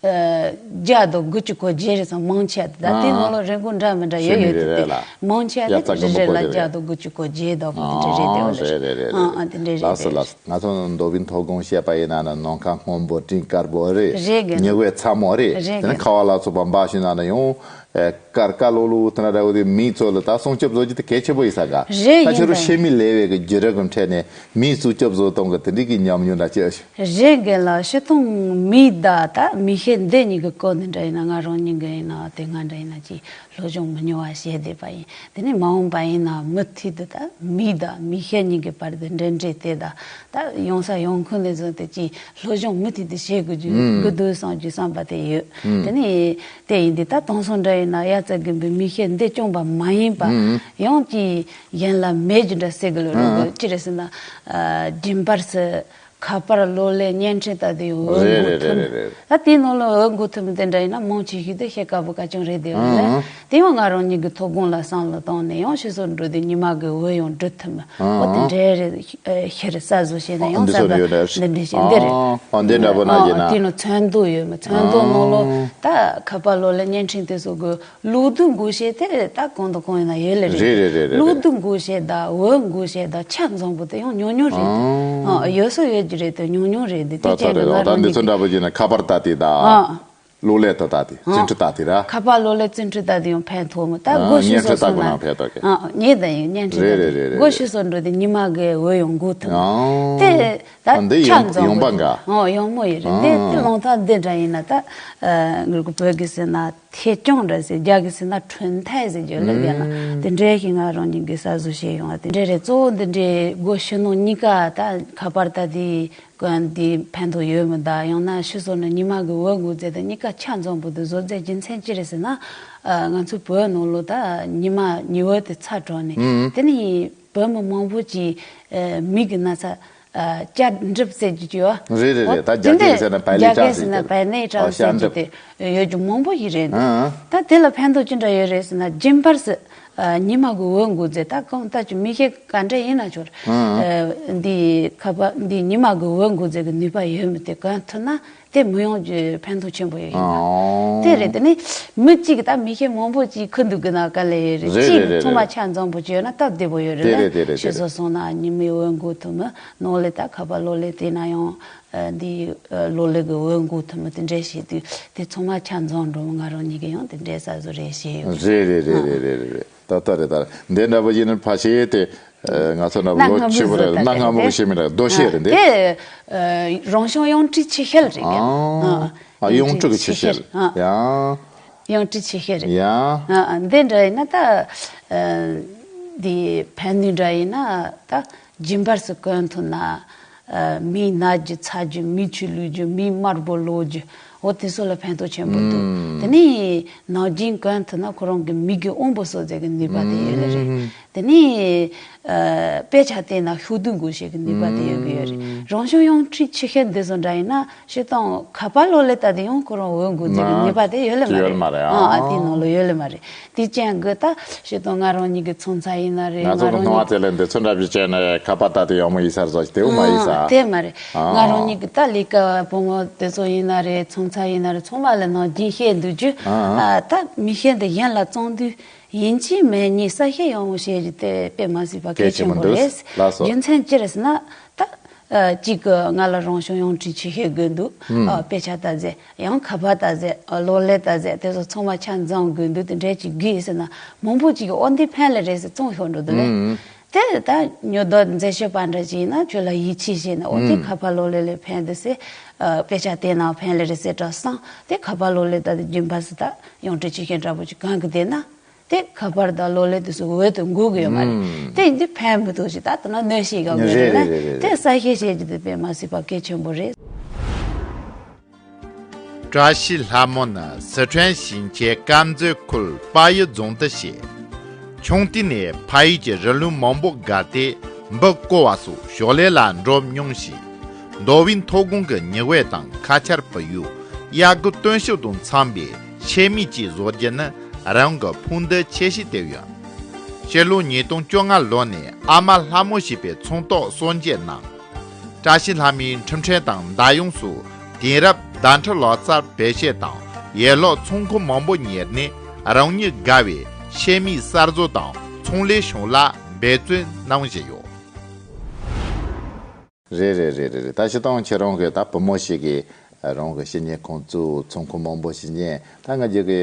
བརྒྱ་དང་དགུ་བཅུ་གོ་བརྒྱད་རེད་སོང་མང་ཆེ་ད་དེ་ནང་ལོ་རིན་གོང་འདྲ་མི་འདྲ་ཡོད་ཡོད་དེ་དེ་མང་ཆེ་དེ་རེ་རེ་ལ་བརྒྱ་དང་དགུ་བཅུ་གོ་བརྒྱད་དང་དེ་འདྲ་རེད་དེ་འོ་རེད། ཨ་དེ་འདྲ་རེད། ལགས་སོ་ལགས་སོ། ང་ཚོ་མདོ་དབུས་མཐོ་སྒང་བཤད་པ་ཡིན་ན་ནམ་མཁའ་སྔོན་པོ་སྤྲིན་དཀར་པོ་རེད། རེད་གི་ཉི་འོད་ཚ་མོ་རེད། རེད་གི་དེ་ནས་ཁ་བ་ལ་སོགས་པ་འབའ་ཞིག་ན་ན་ཡང་དཀར་དཀར་ལོ་ལོ་དེ་འདྲ་འདྲ་བོ་དེ་མིའི་ཚོ་ལ་ད་སྲུང་སྐྱོབ་བཟོ་རྒྱུ་དེ་གལ་ཆེན་པོ་ཡིན་ས་ག་རེད། ད་ཁྱོད་རང་ཤེས་མི་ལས་བའི་གི་རྒྱུད་རབས་གི་འཕྲད་ནས་མིའི་སྲུང་སྐྱོབ་བཟོ་སྟངས་གི་དེ་འདྲའི་གི་ཉམས་མྱོང་འདྲ་ཅི་ཨ་ཞིག་རེད་གི་ལགས། སྤྱིར་བཏང་མི་ད་ད་མི་ཤེས་འདི་གཉིས་ཀྱི་སྐོར་ནས་འདྲ་ཡིན་ན་ང་རང་ཉིད་ཀྱི་ཡིན་ན་དེ་སྔ་འདྲ་ཡིན་ན་ཅི་སློབ་སྦྱོང་མི་ཉུང་བ་བྱས་བསྡད་པ་ཡིན། དེ་ནས་མ་འོངས་པ་ཡིན་ན་མུ་མཐུད་དུ་ད་མི་ད་མི་ཤེས་གཉིས་ཀྱི་བར་དུ་འབྲེལ་འདྲིས་དེ་ད་ད་ཡོང་ས་ཡོང་ཁུངས་ནས་བཟུང་སྟེ་ཅི་སློབ་སྦྱོང་མུ་མཐུད་དུ་བྱེད་དགོས་རྒྱུ་དགོས་འདུག་བསམ་གྱི་བསམ་པ་དེ་ཡོད། དེ་ནས་དེ་ཡིན་དུས་ད་དེང་སང་འདྲ་ཡིན་ན་ཡ་ཙ་དགོན་པའི་མི་ཤེས་འདི་སྐྱོང་པ་མ་ཡིན་པ་ཡང་ཅི་གཞན་ལ་མེད་རྒྱུ་འདྲ་སེ་གི་ལོ་རེད་དགོས་ཅི་རེད་ཟེར་ན་སྦྱིན་པར་སུ། ཁ་པར་གློག་ཀླད་བརྙན་འཕྲིན་ལྟ་དུས་འོས་འགོད་ཐུབ། ད་དེའི་ནང་ལ་འོས་འགོད་ཐུབ་དེ་འདྲ་ཡིན་ན་མང་ཆེ་ཤོས་དེ་ཤེས་དཀའ་པོ་ག་ཅུང་རེད་དེ་ཡོད་ལ། དེ་ཡང་ང་རང་ཉིད་ཀྱི་ཐོབ་དགོངས་ལ་བསམ་བློ་བཏང་ནས་ཡང་ཕྱི་སོར་འགྲོ་དུས་ཉི་མ་གི་འོས་ཡང་འགྲུབ་ཐུབ་མི་འོ་དེ་འདྲའི་རེད། ཤེར་ས་བཟོ་བྱས་ནས་ཡང་ས་འདི་ཚོ་ནས་ཡོད་རེད། འདི་འདྲ་ཞིག་འདི་རེད། ཨ་འདི་འདྲ་པོ་ན་ཡིན་ན་དེ་ནང་ཚོན་མདོག་ཡོད་མི་ཚོན་མདོག་ནང་ལོ་ད་ཁ་པར་གློག་ཀླད་བརྙན་འཕྲིན་དེ་ཚོ་གི་གློག་རྡུལ་འགོག་བྱེད་དེ་ད་གང་དང་གང་ཡིན་ན་ཡོད་ལེ་རེད། རེད་རེད་རེད་རེད། གློག་རྡུལ་འགོག་བྱེད་དང་འོད་འགོག་བྱེད་དང་ཆ་འཛོམས་པོ་དེ་ཡང་ཉུང་ཉུང་རེད། ཨང་། ཨ་ཡོད་སོ་ཡོད་ཀྱི་རེད་དེ་ཉུང་ཉུང་རེད་འདི་ད་དེ་ད་ཅན་གི་རེད། ང་ད་རང་འདི་ཉིད་ཚོ་ཀྱི་འདྲ་པོ་ཡིན་ན་ཁ་པར་ལྟ་དེ་ད། ཨང་། གློག་ཀླད་ད་ལྟ་དེ་ཨང་། བརྩོན་འགྲུས་ལྟ་དེ་ར། ཁ་པར་གློག་ཀླད་བརྩོན་འགྲུས་ལྟ་དེ་ཡང་ཕན་ཐོགས་མོ་ད་ཨང་སྒོ་ཕྱི་བརྙན་སོ་འཕྲིན་ལྟ་སོ་དགོས་ན་ན་ཕན་ཐོགས་གི། ཨང་ངེད་ད་ཡིན་བརྙན་འཕྲིན་རེད་ལྟ་རེད་རེད་དེ་རེད་སྒོ་རེད། ཕྱི་སོ་འགྲོ་དེ་ཉི་མ་གི་འོད་ཡང་འགོག་ཐུབ། ཨང་། དེ་ད་ཨ་འདི་ཆ་ཡོང་འཛོམས་ཡོང་པོ་པ་འགའ། ཨོ་ཡོང་མོ་ཡོད་རེད་དེ་ཨང་། དེ་ལོང་ཐག་འདི་འདྲ་ཡིན་ན་ད་ཨ་ངུར་གུ་བོད་ཀྱི་ཟེར་ན་ཐད་སྐྱོང་འདྲ་ཟེར་རྒྱ་གི་ཟེར་ན་ཁྲུན་ཐའེ་ཟེར་རྒྱུ་ལ་རྒྱ་ན་ཨང་དེ་འདྲའི་ཞིག་ང་རང་ཉིད་ཀྱི་ས་བཟོ་བྱས་ཡོང་བ་དེ་འདྲ་རེད། གཙོ་བོ་འདི་འདྲའི་སྒོ་ཕྱི་ནང་གཉིས་ཀ་ད་ཁ་པར་ད་དེ་གོན་དེ་ཕན་ཐོགས་ཡོད་མི་ད་ཡང་ན་ཕྱི་སོ་ནས་ཉི་མ་གི་འོད་འགོག་རྫས་དང་གཉིས་ཀ་ཆ་འཛོམས་པོ་དེ་བཟོ་རྫས་རྒྱུ་མཚན་ཅི་རེད་ཟེར་ན་ཨ་ང་ཚོའི་བོད་ནང་ལོ་ད་ཉི་མ་ཉི་འོད་དེ་ཚ་དྲགས་ནས་ཨང་དེ་ནི་བོད་མི་མང་པོ་གྱིས་ཨ་མིག་གི་ན་ཚ། ཨ་བཅའ་གྲུབ་ཟེར་རྒྱུ་ཅིག་ཡོད། རེད་རེད་རེད། ད་རྒྱ་སྐད་ཟེར་ན་བལ་ལི་རྒྱ་སྐད་ཟེར་ན་བལ་ནས་ཨ་ཊྲན་ཟེར་རྒྱུ་དེ་ཡོད་རྒྱུ་མང་པོ་ཞིག་རེད་འདུག་ཨང་། ད་དེ་ལ་ཕན་ཐོགས་ཅི་འདྲ་ཡོད་རེད་ཟེར་ན་སྦྱིན་པར་ཟེར་ཨ་ཉི་མ་གི་འོད་འགོག་རྫས་ད་གང་ལྟར་གྱི་མི་ཤེས་ག་འདྲ་ཡིན་ན་ཆོག་ཨང་། ཨ་འདི་ཁ་པར་འདི་ཉི་མ་གི་འོད་འགོག་རྫས་ཀྱི་ནུས་པ་ཡོད་མི་དེ་གོན་ཐུབ་ན། དེ་མི་ཡོང་རྒྱུ་ཕན་ཐོགས་ཆེན་པོ་ཡོད་ཡིན་ན། ཨོ། དེ་རེད་དེ་ནི་མི་གཅིག་ད་མི་ཤེས་མང་པོ་གཅིག་ཁུ་འདུག་གི་ན་དཀའ་ལས་ཡོད་རེད། རེད་གཅིག་རེད་རེད་ཚང་མ་རེད། ཆ་འཛོམས་པོ་བྱས་ན་སྟབས་བདེ་པོ་ཡོད་རེད་དེ་ལ། རེད་དེ་རེད་དེ་ཕྱི་རེད། སོ་སོང་ན་ཉི་མའི་འོད་འགོག་ཐུབ་མི་ནོར་ལས་ད་ཁ་པར་གློག་ཀླད་དེ་ན་ཡང་འདི་གློག་ཀླད་ཀྱི་འོད་འགོག་ཐུབ་མི་དེ་འདྲས་བྱས་དུས་དེ་ཚང་མ་ཆ་འཛོམས་འགྲོ་མི་ང་རང་ཉིད་ཀྱི་ཡང་དེ་འདྲས་ས་བཟོ་རེད་བྱས་ཡོད་རེད། རེད་རེད་རེད་རེད་རེད་རེད། ད་ལྟ་རེད་ད་འདི་འདྲ་པོ་ཡིན་ན་ཕ་ཤེས་ཏེ། ཨ་ང་ཚོ་ན་ལོ་གནའ་སྔ་མོ་ཆེ་བོ་རེད་ཟེར་ལབ་ན་སྔ་མོ་གི་ཤེས་མི་རེད་རྡོ་ཤེས་རེད་འདི། དེ་རང་བྱུང་གཡུང་དྲུང་ཆུ་ཤེལ་རེད། ཨ་ཨ་གཡུང་དྲུང་གི་ཆུ་ཤེལ། ཨ་ཡང་། གཡུང་དྲུང་ཆུ་ཤེལ་རེད། ཡང་། ཨ་འདི་འདྲ་ཡིན་ན་ད་འདི་ཕན་ནུས་འདྲ་ཡིན་ན་ད་སྦྱིན་པར་སུ་གོན་ཐུབ་ན། མིའི་ན་རྒྱུ་ཚ་རྒྱུ་མིའི་ཆུ་ལུད་རྒྱུ་མིའི་དམར་པོ་ལོག་རྒྱུ་འོ་དེ་ཚོ་ལ་ཕན་ཐོགས་ཆེན་པོ་འདུག་དེ་ནས་ནམ་རྒྱུན་གོན་ཐུབ་ན་ཁོ་རང་གི་མིག་གི་དབང་པོ་གསོ་མཛད་ཀྱི་ནུས་པ་དེ་ཡོད་ལེ་རེད། དེ་ནས་དཔེ་ཆ་བལྟས་ན་ཤུགས་འདོན་དགོས་ཤེས་ཀྱི་ནུས་པ་དེ་ཡོད་ཀྱི་ཡོད་རེད། རང་བྱུང་གཡུང་དྲུང་ཆུ་ཤེལ་འདི་ཚོ་འདྲ་ཡིན་ན་སྤྱིར་བཏང་ཁ་པར་གློག་ཀླད་ལྟ་དེ་ཡང་ཁོ་རང་འོད་འགོག་མཛད་ཀྱི་ནུས་པ་དེ་ཡོད་ལེ་མ་རེད། ཨ་ཨ་དེའི་ནང་ལ་ཡོད་ལེ་མ་རེད། དེ་ཅན་གི་ད་ཤི་དང་ང་རང་ཉིད་ཀྱི་ཚོང་ཚ་ཡིན་ན་རེད། ང་ང་ཚོ་རང་གི་སྣང་བ་ཉིད་དེ་ལས་འདི་ཚོ་འདྲ་བཞིན་བྱས་ནས་ཁ་པར་ད་དེ་ཡག་མོ་ཡིན་ས་རེད་ཟེར་དེའུ་མ་ཡིན་ས། ཨང་དེ་མ་རེད། ཨང་ང་རང་ཉིད་ཀྱི་ད་ལས་ཀ་བུ་མོ་དེ་ཚོ་ཡིན་ན་རེད། ཚོང་ཚ་ཡིན་ན་རེད། ཚང་མ་ལ་ནང་རྒྱུན་བཤད་འདུག་རྒྱུ། ཨང་ཨ་ད་མི་ཤེས་འདི་གཞན་ལ་བཙོང་དུས་ཡིན་གཅིག་མིན་གཉིས་ས་ཤེས་ཡོང་བཤད་རྒྱུ་དེ་དཔེ་མ་སྲིད་པ་གལ་ཆེན་པོ་རེད། ལགས་སོ། རྒྱུ་མཚན་ཅི་རེད་ཟེར་ན་ད། ཨ་གཅིག་གི་ང་ལ་རང་བྱུང་ཡང་ཁྲིད་ཆེ་ཤེས་དགོས་འདུག་ཨ་དཔེ་ཆ་ལྟ་ཟེར། ཡང་ཁ་པར་ལྟ་ཟེར། ཨ་གློག་ཀླད་ལྟ་ཟེར། དེ་ཚོ་ཚང་མ་ཆ་འཛོམས་དགོས་འདུག་དེ་འདྲས་ཅིག་དགོས་ཟེར་ན། མང་པོ་ཅིག་གི་འོ་འདི་ཕན་ལེ་རེད་ཟེར་བཙོང་ཤོར་འགྲོ་འདུག་ལེ། དེ་ད་ཉོ་ལྡོག་མཛད་ཤོས་པ་འདྲ་ཅིག་ཡིན་ན་ཁྱོད་ལ་ཡིད་ཆེས་བྱས་ན། འོ་དེ་ཁ་པར་གློག་ཀླད་ལས་ཕན་འདུག་ཟེར། ཨ་དཔེ་ཆ་དེ་ནང་ཕན་ལེ་རེད་ཟེར་འདྲ་བསམ། དེ་ཁ་པར་གློག་ཀླད་ད་དེ་རྒྱུན་པ་སུ་ད་ཡང་ཁྲིད་ཆེ་ཤེས་འདྲ་པོ་ཅིག་གང་གི་བསྡད་ན། དེ་ཁ་པར་དང་གློག་ཀླད་དེ་ཚོ་འོད་དུ་འགུག་གི་ཡོད་མ་རེད། དེ་ཡིན་དུས་ཕན་མི་ཐོགས་ཤིག་ད་ལྟ་ན་གནོད་ཤེས་ག་དགོས་རེད་ལ། རེད་རེད་རེད། དེ་གསལ་བཤད་བྱེད་རྒྱུ་དེ་དཔེ་མ་སྲིད་པ་གལ་ཆེན་པོ་རེད། བཀྲ་ཤིས་ལྷ་མོ་ནི་སི་ཁྲོན་ཞིང་ཆེན་དཀར་མཛེས་ཁུལ་དཔའ་ཡུལ་རྫོང་དུ་སྐྱེས། ཆུང་དུས་ནས་ཕ་ཡུལ་གྱི་རི་ལུང་མང་པོ་བརྒལ་ཏེ་འབུ་བརྐོ་བ་སོགས་ཞོར་ལས་ལ་འགྲོ་མྱོང་ཞིང་། མདོ་དབུས་མཐོ་སྒང་གི་ཉི་འོད་དང་ཁ་ཆར་བུ་ཡུག། གཡག་རྒོད་སྟོན་ཤུགས་དང་འཚམ་པའི་ཤེལ་མིག་ཅིག་བཟོ་རྒྱུ་ནི་རང་གི་ཕུགས་འདུན་ཆེ་ཤོས་དེ་ཡིན། ཕྱི་ལོ་ཉིས་སྟོང་བཅོ་ལྔ་ལོ་ནས་ཨ་མ་ལྷ་མོ་ཞེས་པའི་ཚོང་རྟགས་གསོ་འཇལ་གནང་། བཀྲ་ཤིས་ལྷ་མོའི་འཕྲིན་ཕྲན་དང་མདའ་ཡོང་སོགས་དེང་རབས་བརྡ་འཕྲིན་ལག་རྩལ་བེད་སྤྱོད་དང་ཡན་ལག་ཚོང་ཁང་མང་པོ་གཉེར་ནས་རང་ཉིད་དགའ་བའི་ཤེལ་མིག་གསར་བཟོ་དང་ཚོང་ལས་ཕྱོགས་ལ་འབད་བརྩོན་གནང་བཞིན་ཡོད། རེད་རེད་རེད་རེད་རེད། ད་སྤྱིར་བཏང་ཁྱེད་རང་གི་ད་བུ་མོ་ཞིག་གིས་རང་གི་ཕྱི་ཉིན་ཁོང་ཚོའི་ཚོང་ཁང་མང་པོ་ཞིག་ཉན། ད་ང་རྒྱལ་གི་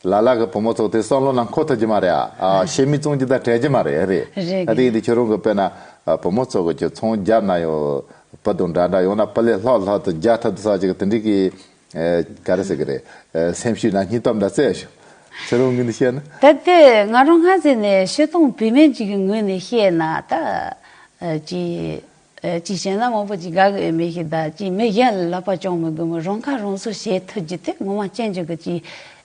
ལ་ལ་གི་བུ་མོ་ཚོ་དེ་བསམ་བློ་ནང་འཁོར་ཐུབ་ཀྱི་མ་རེད་ཨ། ཨ་ཤེལ་མིག་བཙོང་རྒྱུ་ད་བྲལ་གྱི་མ་རེད། རེད་རེད། ཨ་དེ་ཡིན་དུས་ཁྱེད་རང་གི་དཔེར་ན་ཨ་བུ་མོ་ཚོ་གི་ཁྱོད་ཚོང་རྒྱབ་ན་ཡང་བུ་དང་འདྲ་འདྲ་ཡང་ན་བུ་ལས་ལྷག་ལྷག་ཏུ་རྒྱག་ཐུབ་ཐུབ་ས་ཅིག་དེ་འདྲའི་གི་ཨ་ག་རེ་ཟེར་གི་རེད། ཨ་སེམས་ཤུགས་ན་སྙིང་སྟོབས་འདྲ་བཙལ་ཞུ། ཁྱེད་རང་ངོས་ནས་བཤད་ན། ད་དེ་ང་རང་སྔ་ཟེར་ནས་སྤྱིར་བཏང་བུད་མེད་ཅིག་གི་ངོས་ནས་བཤད་ན་ད་ཨ་ཅི། ཨ་ཅི་བྱས་ན་མང་པོ་ཅིག་དགའ་གི་ཡོད་མེད་ཤེས། ད་ཅི་མི་གཞན་ལ་ལག་པ་བརྐྱངས་མི་དགོས་མོད་རང་ཁ་རང་གསོ་བྱེད་ཐུབ་རྒྱུ་དེ་ངོ་མ་སྤྱི་འཇོག་གི་ཅི་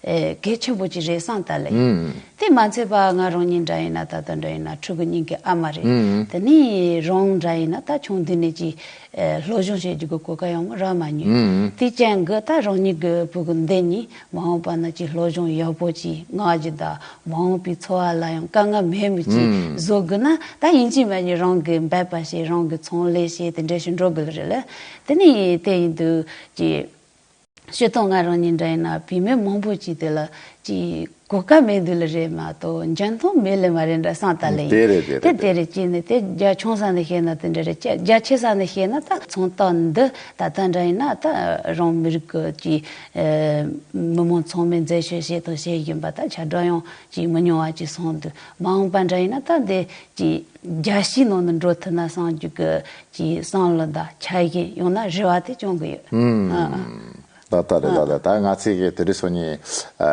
ཨེ་གལ་ཆེན་པོ་ཅིག་རེད་བསམ་ད་ལེ། ཨུམ། དེ་མ་ཚད་པ་ང་རང་ཉིད་འདྲ་ཡིན་ན་ད་ལྟ་འདྲ་ཡིན་ན་ཕྲུ་གུ་གཉིས་ཀྱི་ཨ་མ་རེད། ཨུམ། དེ་ནས་རང་འདྲ་ཡིན་ན་ད་ཆུང་དུས་ནས་ཅི་ཨེ་སློབ་སྦྱོང་བྱེད་རྒྱུ་གི་གོ་སྐབས་ཡང་རག་མ་མྱོང་། ཨུམ། དེ་རྐྱེན་གྱིས་ད་རང་ཉིད་ཀྱི་བུ་གུ་འདི་གཉིས་མ་འོངས་པ་ན་ཅི་སློབ་སྦྱོང་ཡག་པོ་ཅིག་མངགས་རྒྱུ་དང་། མ་འོངས་པའི་འཚོ་བ་ལ་ཡང་དཀའ་ངལ་མེད་མི་ཅིག་ཨུམ། བཟོ་དགོས་ན་ད་ཡིན་གཅིག་མིན་གཅིག་རང་གི་འབད་པ་བྱས། རང་གི་ཚོང་ལས་བྱས། དེ་འདྲ་ཞིག་འགྲོ་དགོས་རེད་ལ། དེ་ནས་དེ་ཡིན་དུས་ཀྱི་སྤྱིར་བཏང་ང་རང་ཉིད་འདྲ་ཡིན་ན་བུད་མེད་མང་པོ་ཅིག་དེ་ལ་ཅིག་གོ་སྐབས་མེད་འདུག་ལ་རེད་མ་གཏོགས་འཇོན་ཐང་མེད་ལེ་མ་རེད་འདྲ་བསམ་ད་ལེ་ཡིན། དེ་རེད་དེ་དེ་རེད་དེ་རེད་ཅེས་ནས་དེ་རྒྱ་ཆུང་ས་ནས་བཤད་ན་དེ་འདྲ་རེད། རྒྱ་ཆེ་ས་ནས་བཤད་ན་ད་ཚོང་རྟགས་འདི་ད་ལྟ་འདྲ་ཡིན་ན་ད་རང་མི་རིགས་ཀྱི་ཅིག་མི་མང་ཚང་མས་འཛད་སྤྱོད་བྱེད་དང་བྱེད་བཞིན་པ་ད་ཁྱབ་བསྒྲགས་ཡང་ཅིག་མི་ཉུང་བ་ཅིག་སོང་འདུག་མ་འོངས་པ་འདྲ་ཡིན་ན་ད་འདི་ཅིག་རྒྱལ་སྤྱིའི་ནང་དུ་འགྲོ་ཐུབ་ན་བསམ་རྒྱུ་གི་ཅིག་བསམ་བློ་དང་འཆར་གཞི་ཡང་ན་རེ་བ་དེ་བཅངས་གི་ཡོད། ཨུམ། ཨ་ཨ། ད་ལྟ་རེད་ད་ལྟ་ད་ང་ཚོས་གི་དེ་རིང་སང་ཉིན་ཨ་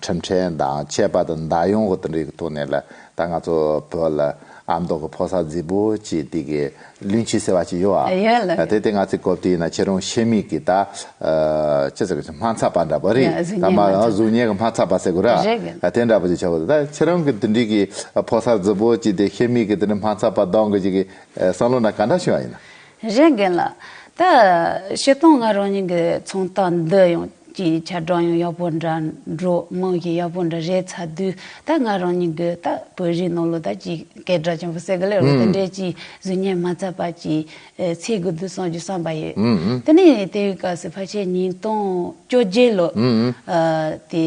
འཕྲིན་ཕྲན་དང་ཆད་པ་དང་མདའ་ཡོང་གི་དེ་འདྲའི་གི་ཐོག་ནས་ལ་ད་ང་ཚོ་བོད་ལ་ཨ་མདོ་གི་ཕོ་གསར་རྫིག་པོ་ཅིག་དེ་གི་བླུན་ཆེ་ཟེར་བ་ཅིག་ཡོད་ཨ། ཡོད་ལ། དེ་དེ་ང་ཚོའི་གོ་དེ་ཡིན་ན་ཁྱེད་རང་ཤེལ་མིག་གི་ད་ཨ་ཅི་ཟེར་གི་སྨ་རྩྭ་པ་འདྲ་པོ་རེད། ཡ་གཟུགས་ད་བརྙན་མ་སྨ་རྩྭ། གཟུགས་བརྙན་གི་སྨ་རྩྭ་པ་ཟེར་དགོས་ར། རེད་གི། ཨ་དེ་འདྲ་པོ་ཅིག་ཆགས་དགོས་ད་ཁྱེད་རང་གི་དེ་འདྲའི་གི་ཕོ་གསར་རྫིག་པོ་ཅིག་དེ་ཤེལ་མིག་གི་དེ་འདྲ་སྨ་རྩྭ་པ་གདོང་གི་ཅིག་གི་ཨ་བསམ་བློ་ན་ག་འདྲ་བྱུང་བ་ཡིན་ན། རེད་རྒན་ལགས། ད་སྤྱིར་བཏང་ང་རང་ཉིད་ཀྱི་ཚོང་རྟགས་འདི་ཡང་ཅིག་ཁྱབ་བསྒྲགས་ཡང་ཡག་པོ་འདྲ་འགྲོ་མང་ཞིག་ཡག་པོ་འདྲ་རེད་ཚར་དུས་ད་ང་རང་ཉིད་ཀྱི་ད་བོད་རིགས་ནང་ལོགས་ད་ཅིག་སྐད་གྲགས་ཆེན་པོ་ཟེར་གི་ལེ་རོ། ཨུམ། དེ་འདྲའི་ཅིག་གཟུགས་བརྙན་མ་ཚད་པ་ཅིག་ཨེ་འཚོལ་དགོས་འདུག་བསམ་རྒྱུ་བསམ་པ་ཡོད། ཨུམ། དེ་ནས་དེའི་སྐབས་སུ་ཕལ་ཆེར་ཉིས་སྟོང་བཅོ་བརྒྱད་ལོ། ཨུམ། ཨ་དེ་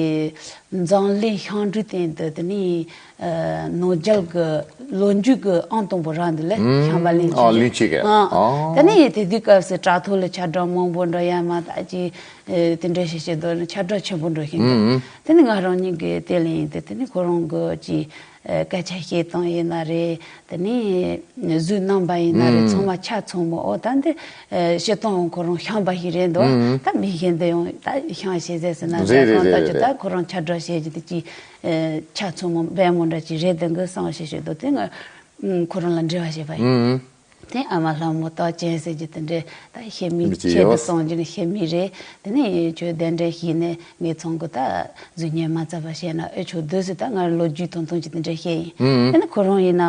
འཛམ་གླིང་ཤིང་འབྲས་སྟེང་དུ་དེ་ནས་ཨ་ནོ་བེལ་གྱི་ལོ་རྒྱུས་ཀྱི་ཨང་དང་པོ་རག་འདུག་ལེ། ཨུམ། ཤམ་བྷ་ལིན་ཨ་ཆེ་ལིན་ཆེ་གི། ཨ། ཨ། དེ་ནས་དེ་དུས་སྐབས་སུ་དྲ་ཐོག་ལ་ཁྱབ་བསྒྲགས་མང་པོ་འདྲ་ཡ་མ་ད་ཅི་ཨེ་དེ་འདྲ་ཞིག་བྱེད་དོ་ཁྱབ་བསྒྲགས་ཆེན་པོ་འགྲོ་བཞིན་འདུག་ཨུམ། དེ་ནས་ང་རང་ཉིད་ཀྱི་དེ་ལ་ཡིན་ཏེ་དེ་ནས་ཁོ་རང་གི་ཅི་ཨེ་སྐད་ཆ་བཤད་སྟངས་ཡིན་ན་རེད། དེ་ནས་གཟུགས་རྣམ་པ་ཡིན་ན་རེད། ཨུམ། ཚང་མ་ཆ་ཚང་མ་ཨོ་ད་འདི་ཨེ་སྤྱིར་བཏང་ཡང་ཁོ་རང་ཤམ་པ་ཞིག་རེད་འདུག་ཨུམ། ད་མི་གཞན་དེ་ཡང་ད་ཤམ་ཞེས་ཟེར་ཟེར་ན་རེད་རེད་གང་ལྟར་རེད་ཅི་རེད། ད་ཁོ་རང་ཁྱབ་བསྒྲགས་བྱེད་རྒྱུ་དེ་ཅི་ཨེ་ཆ་ཚང་མ་བན་མོ་འདྲ་ཅིག་རེད་འདུག་གི་བསམ་ཞིག་ཞིག་འདུག་དེ་ང་ཁོ་རང་ལ་འབྲེལ་བ་བྱས་པ་ཡིན། ཨུམ། དེ་ཨ་མ་ལྷ་མོ་རྟགས་ཅན་ཟེར་རྒྱུ་དེ་འདྲས་ད་ཤེལ་མིག་མི་ཅི་ཆེད་དུ་ཡོད། གཏོང་རྒྱུ་ནི་ཤེལ་མིག་རེད། དེ་ནས་ཁྱོད་གདན་འདྲེན་ཞུས་ནས་ངའི་ཚང་གི་ད་གཟུགས་བརྙན་མ་ཚད་པ་བཤད་ན་ཨེ་ཆོག་འདུག་ཟེར། ད་ང་ལོ་རྒྱུས་ཐུང་ཐུང་ཅིག་དེ་འདྲས་བཤད་ཡིན། ཨུམ། དེ་ནས་ཁོ་རང་ཡིན་ན་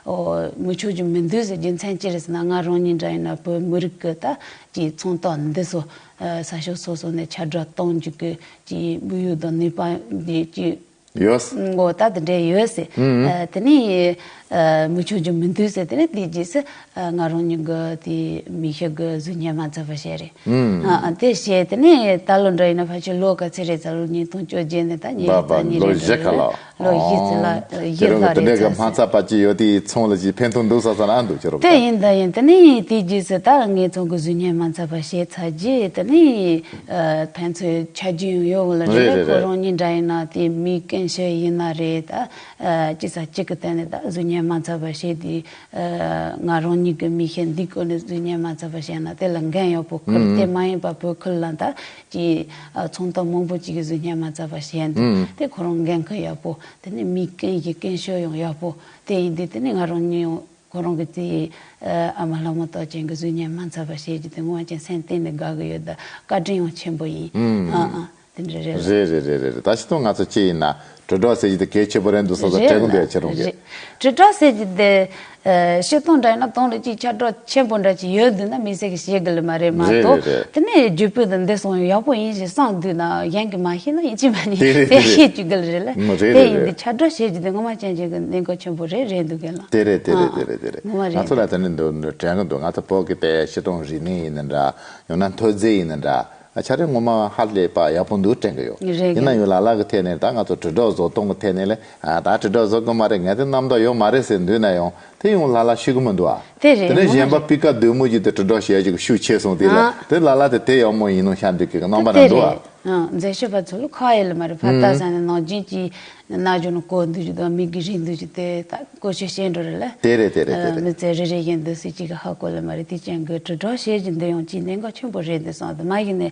ཨོ་མི་ཆོག་རྒྱུ་མི་འདུག་ཟེར། རྒྱུ་མཚན་ཅི་རེད་ཟེར་ན་ང་རང་ཉིད་འདྲ་ཡིན་ན་བོད་མི་རིགས་ཀྱི་ད་ཀྱི་ཚོང་རྟགས་འདི་ཚོ་ཨ་ས་ཕྱོགས་སོ་སོ་ནས་ཁྱབ་བསྒྲགས་གཏོང་རྒྱུ་གི་ཀྱི་དམིགས་ཡུལ་དང་ནུས་པ་འདི་ཀྱི། ཡོད། ཨོ་ད་དེ་འདྲ་ཡོད་ཟེར། ཨ་དེ་ནས་ཨ་མི་ཆོག་རྒྱུ་མི་འདུག་ཟེར། དེ་ནས་དེའི་རྗེས་སུ་ཨ་ང་རང་ཉིད་ཀྱི་དེ་མི་ཤི་གི་གཟུགས་བརྙན་མ་འཚོལ་བ་བྱས་རེད། ཨ་ཨ་དེ་བྱས་དེ་ནས་ད་ལོ་འདྲ་ཡིན་ན་ཕལ་ཆེར་ལོ་ག་ཚོད་རེད་ཟེར། ལོ་ཉིས་སྟོང་བཅོ་བརྒྱད་ནས་ད་ཉིས་ལོ་བཞི་ལོ་བཞི་ལྷག་རེད། ལོ་བཞི་ཙམ་ལ་བཞི་ལྷག་རེད། དེ་འདྲ་གི་སྨ་རྩ་བར་གྱི་ཡོད་དེའི་ཚོང་ལ་ཅིག་ཕན་ཐོགས་འདུག་ས་ས་ན་འདུག་ཁྱེད་རང་དེ་ཡིན་ད་ཡིན། དེ་ནས་དེའི་རྗེས་སུ་ད་ངེད་ཚོ་གི་གཟུགས་བརྙན་མ་འཚོལ་བ་བྱས་ཚར་རྗེས་དེ་ནས་ཨ་ཕན་ཚུན་ཆ་རྒྱུས་ཡང་ཡོད་གི་ལ་རེད། རེད་རེད་ཁོ་རང་གཉིས་འདྲ་ཡིན་ན་དེ་མིའི་ཀུན་སྤྱོད་ཡིན་ན་རེད། ད་ཨ་ཅི་ས་གཅིག་གི་སྟེང་ནས་ད་གཟུགས་བརྙན་མ་འཚོལ་བ་བྱས་དེ་ཨ་ང་རང་ཉིད་ཀྱི་མི་ཤི་འདི་སྐོར་ནས་གཟུགས་བརྙན་མ་འཚོལ་བ་བྱས་ན་དེ་ལ་འགན་ཡོད་པོ་ཁུར། དེ་མ་ཡིན་པ་བོད་ཁུལ་ལ་ད་ཀྱི་ཨ་ཚོང་དོན་མང་པོ་ཅིག་གི་གཟུགས་བརྙན་མ་འཚོལ་བ་བྱས་འདུག་དེ་ཁོ་རང་འགན་ཁུར་ཡག་པོ། དེ་ནས་མིའི་ཀུན་གྱི་ཀུན་སྤྱོད་ཡང་ཡག་པོ། དེ་ཡིན་དུས་དེ་ནས་ང་རང་ཉིད་ཡང་ཁོ་རང་གི་དེ་ཨ་མ་ལྷ་མོ་རྟགས་ཅན་གྱི་གཟུགས་བརྙན་མ་འཚོལ་བ་བྱས་རྒྱུ་དེ་ངོ་མ་ཅན་སེམས་གཏིང་ནས་དགའ་གི་ཡོད། ད་བཀའ་དྲིན་ཡང་ཆེན་པོ་ཡིན། ཨ་ཨ་དེ་འདྲ་རེད། རེད་རེད་རེད་རེད། ད་སྤྱིར་བཏང་ང་ཚོ་ཅི་ཡིན་ན་དྲིལ་སྒྲོག་ཟེར་རྒྱུ་དེ་གལ་ཆེན་པོ་རེད་འདུག་ས་ས་རེད་དྲན་གི་འདུག་ཡ་ཁྱེད་རང་གིས། རེད། དྲིལ་སྒྲོག་ཟེར་རྒྱུ་དེ་ཨ་སྤྱིར་བཏང་འདྲ་ཡིན་ན་དོན་ལ་ཅིག་ཁྱབ་བསྒྲགས་ཆེན་པོ་འདྲ་ཅིག་ཡོད་འདུག་ན་མི་སེར་གྱིས་ཤེས་གི་ལ་མ་རེད། མ་རེད་གཏོགས་རེད་རེད། དེ་ནས་རྒྱུ་སྤུས་དང་འདི་སོང་ཡག་པོ་ཡིན་ཞེས་བསམ་འདུག་ན་གཞན་གྱིས་མ་ཤེས་ན་ཡིན་གཅིག་མ་ནི་དེ་རེད་དེ་དེ་རེད། ཤེས་བཅུག་གི་ལ་རེད་ལ། ཨ་རེད་དེ་རེད་ཡིན་དུས་རེད། ཁྱབ་བསྒྲགས་བྱེད་རྒྱུ་དེ་ངོ་མ་ཅན་ཅན་གྱི་གནད་འགག་ཆེན་པོ་རེད་རེད་འདུག་གི་ལ། དེ་རེད་དེ་རེད་ཨ་དེ་རེད་དེ་རེད། ངོ་མ་རེད། ང་ཚོ་ལ་དེ་ནི་འདུག་དྲན་གི་འདུག་ང་ཚོ་བོད་ཀྱི་དཔེ་སྤྱིར་བཏང་རིག་གནས་ཡིན་ན་འདྲ། ཡང་ན་མཐོ་ཚད་ཡིན་ན་འདྲ། ཨ་ཆ་རེ་ངོ་མ་ཧ་ལས་པ་ཡག་པོ་འདུག་དྲན་གི་ཡོད། རེད་ཡིན་ན་གི་ཡང་ལ་ལ་གི་ཐད་ནས་ད་ང་ཚོ་དྲིལ་སྒྲོག་བཟོ་སྟངས་གི་ཐད་ནས་ལས་ཨ་ད་དྲིལ་སྒྲོག་བཟོ་གི་མ་རེད། ངས་དེ་རྣམ་དག་ཡོད་མ་རེད་ཟེར་འདུག་ན་ཡང་དེ་ཡང་ལ་ལ་ཤེས་གི་མི་འདུག་ཨ། དེ་རེད། དེ་ནས་ངོ་མ་གཞན་པ་རེད། སྤུས་ཀ་སྡུག་མོ་ཅིག་དེ་དྲིལ་སྒྲོག་བྱེད་ཡ་ཅིག་ཤུགས་ཆེ་སོང་དེ་ལ་ཨ་དེ་ལ་ལ་དེ་དེ་ཡག་མོ་ཡིན་ནོ་ཤ་འདུག་གི་རྣམ་པ་དེ་རང་འདུག་ཨ། རེད། ཨ་མཛེས་ཤོས་པ་ཚོ་ལ་ཁ་ཡེ་ལ་མ་རེད། ཕ་ད་ས་ནས་ནང་རྒྱུན་གྱི་ན་གཞོན་ནི་གོ་འདུག་ཅིག་དང་མིག་གི་རིག་འདུག་ཅིག་དེ་ད་བཀོལ་སྤྱོད་བྱེད་འགྲོ་རེད་ལ། དེ་རེད་དེ་རེད་དེ་རེད། མི་ཚེ་རེ་རེ་བཞིན་འདུག་སྲིད་ཅིག་གི་ཧ་གོ་ལ་མ་རེད། དེ་ཅན་གྱི་དྲིལ་སྒྲོག་བྱེད་ཀྱི་འདི་ཡང་ཅིག་གནད་འགག་ཆེན་པོ་རེད་འདུག་བསམ་དུ་མ་ཡིན་ནས་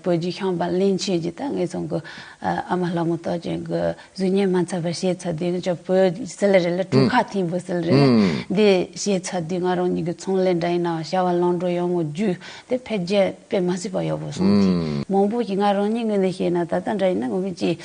བོད་ཀྱི་ཤངས་པ་གླིང་ཆེན་གྱི་ད་ངེད་ཚང་གི་ཨ་མ་ལྷ་མོ་རྟགས་ཅན་གྱི་གཟུགས་བརྙན་མ་འཚོལ་བ་བྱས་ཚར་དུས་ནི་ཅག་བོད་ཟེར་ལ་རེད་ལ་གྲུ་ཁ་ཐིམ་པོ་ཟེར་ལ་རེད་ལ། འདི་བྱས་ཚར་དུས་ང་རང་ཉིད་ཀྱི་ཚོང་ལས་འདྲ་ཡིན་ནའང་བྱ་བ་ལམ་འགྲོ་ཡག་མོ་བརྒྱུད་དེ་འཕེལ་རྒྱས་དཔེ་མ་སྲིད་པ་ཡག་པོ་སོང་ཅིག་མང་པོ་ཞིག་ང་རང་ཉིད་ངོས་ནས་བཤད་ན་ད་ལྟ་འདྲ་ཡིན་ན་ངོ་མ་ཅིག་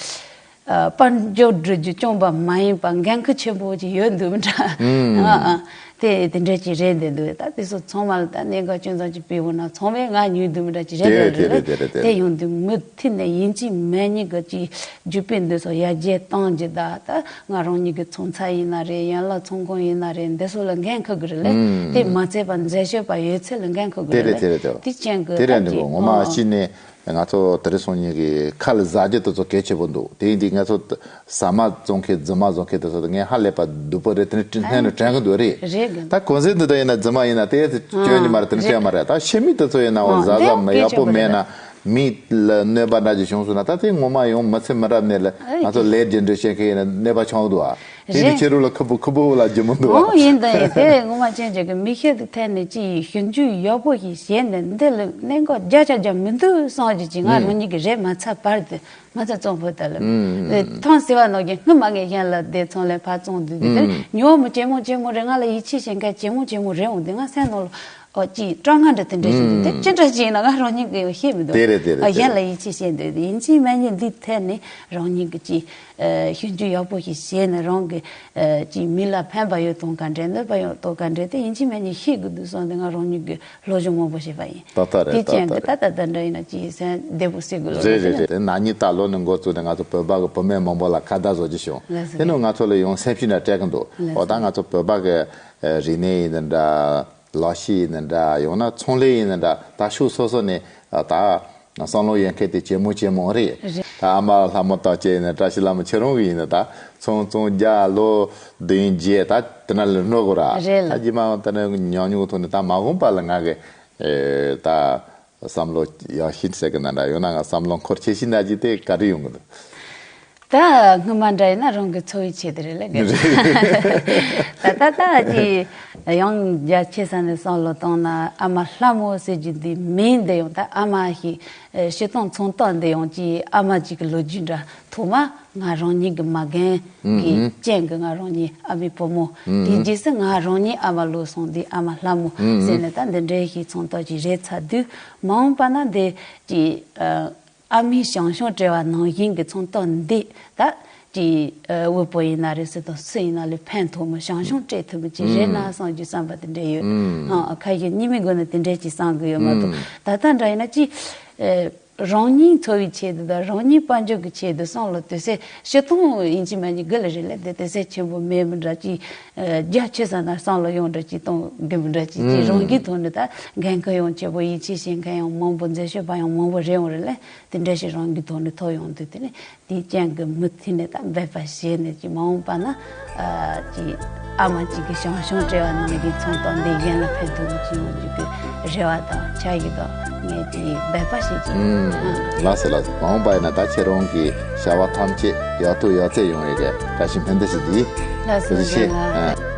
ཨ་དཔལ་འབྱོར་སྒྲུབ་རྒྱུ་བཅོམ་པ་མ་ཡིན་པ་འགན་ཁུར་ཆེན་པོ་ཅིག་ཡོད་འདུག་མི་འདྲ། ཨ་ཨ་དེ་དེ་འདྲ་ཅིག་རེད་འདུག་ད་དེ་ཚོ་ཚང་མ་ལ་ད་གནད་འགག་ཅུང་ཙམ་ཅིག་སྤེལ་བ་ན་ཚང་མས་ང་ཉོས་འདུག་མི་འདྲ་ཅིག་རེད་འདུག་རེད་རེད། དེ་ཡོང་དུས་མུ་མཐུད་ནས་ཡིན་གཅིག་མིན་གཉིས་ཀྱི་ཅིག་རྒྱུ་སྤུས་འདི་ཚོ་ཡར་རྒྱས་གཏོང་རྒྱུ་ད་ད་ང་རང་ཉིད་ཀྱི་ཚོང་ཚད་ཡིན་ན་རེད། ཡན་ལག་ཚོང་ཁང་ཡིན་ན་རེད། འདི་ཚོ་ལ་འགན་ཁུར་གི་རེད་ལ། དེ་མ་ཚད་པ་མཛེས་ཤོས་པ་ཡོད་ཚད་ལ་འགན་ཁུར་གི་དེ་རེད་རེད་ལ། དེ་རེད་དེ་རེད། དེ་ཅན་གི་དེ་རེད་ད་འདུག་ངོ་མ་ཨ་ཅི་ནས། ང་ཚོ་དེ་རིང་སང་ཉིན་གྱི་ཁ་ལ་ཟ་རྒྱུ་དེ་ཚོ་གལ་ཆེ་པོ་འདུག་དེ་ཡིན་དུས་ང་ཚོ་ཟ་མ་བཙོང་མཁན་རྫུན་མ་བཟོ་མཁན་དེ་ཚོ་ངས་ཧ་ལས་པ་སྡུག་པོ་རེད། དེ་ནི་དྲིན་ལན་ནི་དྲན་གི་འདུག་རེད། རེད་གི་ད་གོང་ཚད་འདི་དག་ཡིན་ན་རྫུན་མ་ཡིན་ན་དེ་སྐྱོན་གྱི་མ་རེད། དེ་ནི་སྐྱོན་མ་རེད། ད་ཕྱི་མི་དེ་ཚོ་ཡིན་ནའང་ཟ་ཟ་མི་ཡག་པོ་མེད་ན་མི་ལ་གནོད་པ་འདྲ་ཅིག་བྱུང་སོང་ན་ད་དེ་ངོ་མ་ཡང་མི་ཚེ་མི་རབས་ནས་ལ་ང་ཚོ་ལས་རྒྱུ་འབྲས་བཤད་མཁན་ཡིན་ན་གནོད་པ་བྱུང་གི་འདུག་ཨ། དེ་ནི་རེད། ཕྱི་རོལ་ལ་ཁུ་བོ་ཁུ་བོ་ལ་རྒྱུ་མི་འདུག་ཨ། ཨོ་ཡིན་ད་ཡིན། དེ་ངོ་མ་ཅན་ཅན་གྱི་མི་ཤེས་དེ་ཐད་ནས་ཅི་ཡིས་ཞིབ་འཇུག་ཡག་པོ་ཞིག་བྱས་ནས་འདི་ལ་གནད་འགག་བརྒྱ་ཆ་བརྒྱ་མི་འདུག་བསམ་རྒྱུ་ཅིག་ང་རང་ཉིད་ཀྱི་རེད་མ་ཚར་བར་དུ། མ་ཚད་གཙང་པོ་ལྟ་ལ། ཨུམ། ཐང་སེ་བ་ནོར་གྱི་སྔོན་མ་ངས་གཞན་ལ་དེ་ཚོང་ལས་ཕར་བཙོང་དུས་དེ་ཨུམ། ཉོ་མོ་ཇེ་མོ་ཇེ་མོ་རེད། ང་ལ་ཡིད་ཆེས་བྱེད་མཁན་ཇེ་མོ་ཇེ་མོ་རེད་འོང་དུས་ང་སེམས་ནང་ལ་ཨོ་ཅི་སྐྲག་སྣང་འདྲ་དེ་འདྲ་ཞིག་འདུག་ཨུམ། དེ་ཅི་འདྲ་ཞིག་ཡིན་ན་ང་རང་ཉིད་ཀྱིས་ཡང་ཤེས་མི་འདུག་དེ་རེད་དེ་རེད་ཨ་དེ་གཞན་ལ་རེད། ཡིད་ཆེས་བྱེད་འདོད་དེ་ཡིན་གཅིག་མིན་གཉིས་འདི་ཐད་ནས་རང་ཉིད་ཀྱི་ཅི་ཞིབ་འཇུག་ཡག་པོ་ཞིག་བྱས་ནས་རང་གི་ཅི་མི་ལ་ཕན་པ་ཡོད་གཏོང་ག་འདྲ་གནོད་པ་ཡོད་གཏོང་ག་འདྲ་དེ་ཡིན་གཅིག་མིན་གཉིས་ཤེས་དགོས་འདུག་བསམ་སྟེ་ང་རང་ཉིད་ཀྱི། སློབ་སྦྱོང་མང་པོ་བྱས་པ་ཡིན། ཏག་ཏག་རེད། དེ་ཅན་གྱི་ཏག་ཏག་ཏག་ཏག་འདྲ་ཡིན་ན་ཅི་སེམས་བདེ་པོ་སེ་དགོས་ལོ་རེད་རེད་རེད། དེ་ན་ནིང་ད་ལོ་ནས་འགོ་བཙུགས་ནས་ང་ཚོ་བོད་པ་གི་བུད་མེད་མང་པོ་ལ་ཁ་བརྡ་བཟོ་རྒྱུ་བྱུང་། ལགས་སོ། དེ་ནས་ང་ཚོ་ལ་ཡང་སེམས་ཤུགས་འདྲ་སྤྲད་གི་འདུག་ལགས་སོ། འོ་ད་ང་ཚོ་བོད་པ་གི་རིག་གནས་ཡིན་ན་འདྲ། ལག་ཤེས་ཡིན་ན་འདྲ། ཡང་ན་ཚོང་ལས་ཡིན་ན་འདྲ། ད་ཕྱོགས་སོ་སོ་ནས་ད་བསམ་བློ་ཡོད་མཁན་དེ་ཇེ་མང་ཇེ་མང་རེད། རེད། ད་ཨ་མ་ལྷ་མོ་རྟགས་ཅན་ཡིན་ན་བཀྲ་ཤིས་ལྷ་མོ་ཁྱེད་རང་གི་ཡིན་ན་ད་ཚོང་བཙོང་རྒྱ་ལོ་བདུན་བརྒྱད་ད་དེ་ན་ལ་འགྲོ་དགོས་ར། རེད་ལ། ད་རྗེས་མ་ད་ནི་ཉམས་མྱོང་གི་ཐོག་ནས་ད་མ་འོངས་པ་ལ་ང་གི་ཨེ་ད་བསམ་བློ་ཡག་ཤོས་ཟེར་གི་ན་འདྲ། ཡང་ན་ང་བསམ་བློ་འཁོར་ཆེ་ཤོས་འདྲ་ཅིག་དེ་ག་རེ་ཡོང་གི་འདུག་ད་སྔོན་མ་འདྲ་ཡིན་ན་རང་གི་འཚོ་བའི་ཆེད་དུ་རེད་ལ་གི། ད་ད་ད་ཅི་ཡང་རྒྱ་ཆེ་ས་ནས་བསམ་བློ་བཏང་ན་ཨ་མ་ལྷ་མོ་ཟེར་རྒྱུ་འདི་མིང་འདི་ཡང་ད་ཨ་མ་ཞིག་ཨེ་སྤྱིར་བཏང་ཚོང་རྟགས་འདི་ཡང་ཅི་ཨ་མ་ཅིག་གི་ལོ་རྒྱུས་འདྲ། ཐོག་མ་ང་རང་ཉིད་ཀྱི་མ་རྒན་གྱི་ཨུམ་ཨུམ། རྐྱེན་གྱིས་ང་རང་ཉིད་ཨ་མའི་བུ་མོ། ཨུམ་དེའི་ཨུམ། རྗེས་སུ་ང་རང་ཉིད་ཨ་མ་ལོ་སོང་དུས་ཨ་མ་ལྷ་མོ་ཨུམ་ཨུམ། ཟེར་ནས་ད་འདི་འདྲའི་ཞིག་ཚོང་རྟགས་ཅིག་རེད་ཚར་དུས་མ་འོངས་པ་ན་འདི་ཅིག་ཨ་ཨ་མའི་ཞང་ཞུང་སྤྲད་པ་ནང་བཞིན་གྱི་ཚོང་རྟགས་འདི་ད་ཅིག་ཨ་དབུལ་པོ་ཡིན་ན་རེད། སུ་དང་སུ་ཡིན་ན་ལས་ཕན་ཐོགས་མོ་ཞང་ཞུང་སྤྲད་ཐུབ་མོ་ཅིག་རེད་ན་ཨུམ་བསམ་རྒྱུ་བསམ་པ་དེ་འདྲ་ཡོད། ཨུམ་ཨ་ཁ་ཤས་གཉིས་མི་དགོས་ན་དེ་འདྲ་ཅིག་བསམ་གི་ཡོད་མ་གཏོགས། ཨུམ་ད་ལྟ་འདྲ་ཡིན་ན་ཅིག་ཨ། རང་ཉིད་འཚོ་བའི་ཆེད་དུ་དང་རང་ཉིད་དཔལ་འབྱོར་གྱི་ཆེད་དུ་བསམ་བློ་དུས་ཚོད་ཕྱིར་གཏོང་ཡིན་གཅིག་མིན་གཅིག་དགོས་ལ་རེད་ལ། དེ་དུས་ཚོད་ཆེན་པོ་མེད་མི་འདྲ་གཅིག་རྒྱ་ཆེ་ས་ན་བསམ་བློ་ཡོང་འདྲ་གཅིག་གཏོང་དགོས་མི་འདྲ་གཅིག་ཅིག་རང་གི་ཐོག་ནས་ད་འགན་ཁུར་ཡང་ཆེ་པོ་ཡིད་ཆེས་བྱེད་མཁན་ཡང་མང་པོ་མཛད་ཤོས་པ་ཡང་མང་པོ་རེད་ཡོང་རེད་ལ། དེ་འདྲ་ཞིག་རང་གི་ཐོག་ནས་ཐོབ་ཡོང་དུས་དེ་ནས་དེའི་རྐྱེན་གྱིས་མུ་མཐུད་ནས་ད་འབད་པ་བྱས་ནས་ཀྱི་མ་འོངས་པ་ན་ཀྱི་ཨ་མ་གཅིག་གི་ཞང་ཞུང་བྲེལ་བ་ནང་གི་ཚོང་དང་འདི་གཞན་ལ་ཕན་ཐོགས་ཀྱི་ཡོང་རྒྱུ་གི་རེ་བ་དང་ཆ་ཡིག་དང་ངས་ཀྱི་འབད་པ་བྱེད་ཀྱི། ཨུམ། ལགས་སོ་ལགས་སོ། མ་འོངས་པ་ཡིན་ན་ད་ཁྱེད་རང་གི་བྱ་བ་ཐམས་ཅད་ཡག་ཐུག་ཡག་བརྩེགས་ཡོང་བའི་གི་བཀྲ་ཤིས་སྨོན་འདུན་ཞུ་གི། ལགས་སོ། ཐུགས་རྗེ་ཆེ། ལགས། ཨ།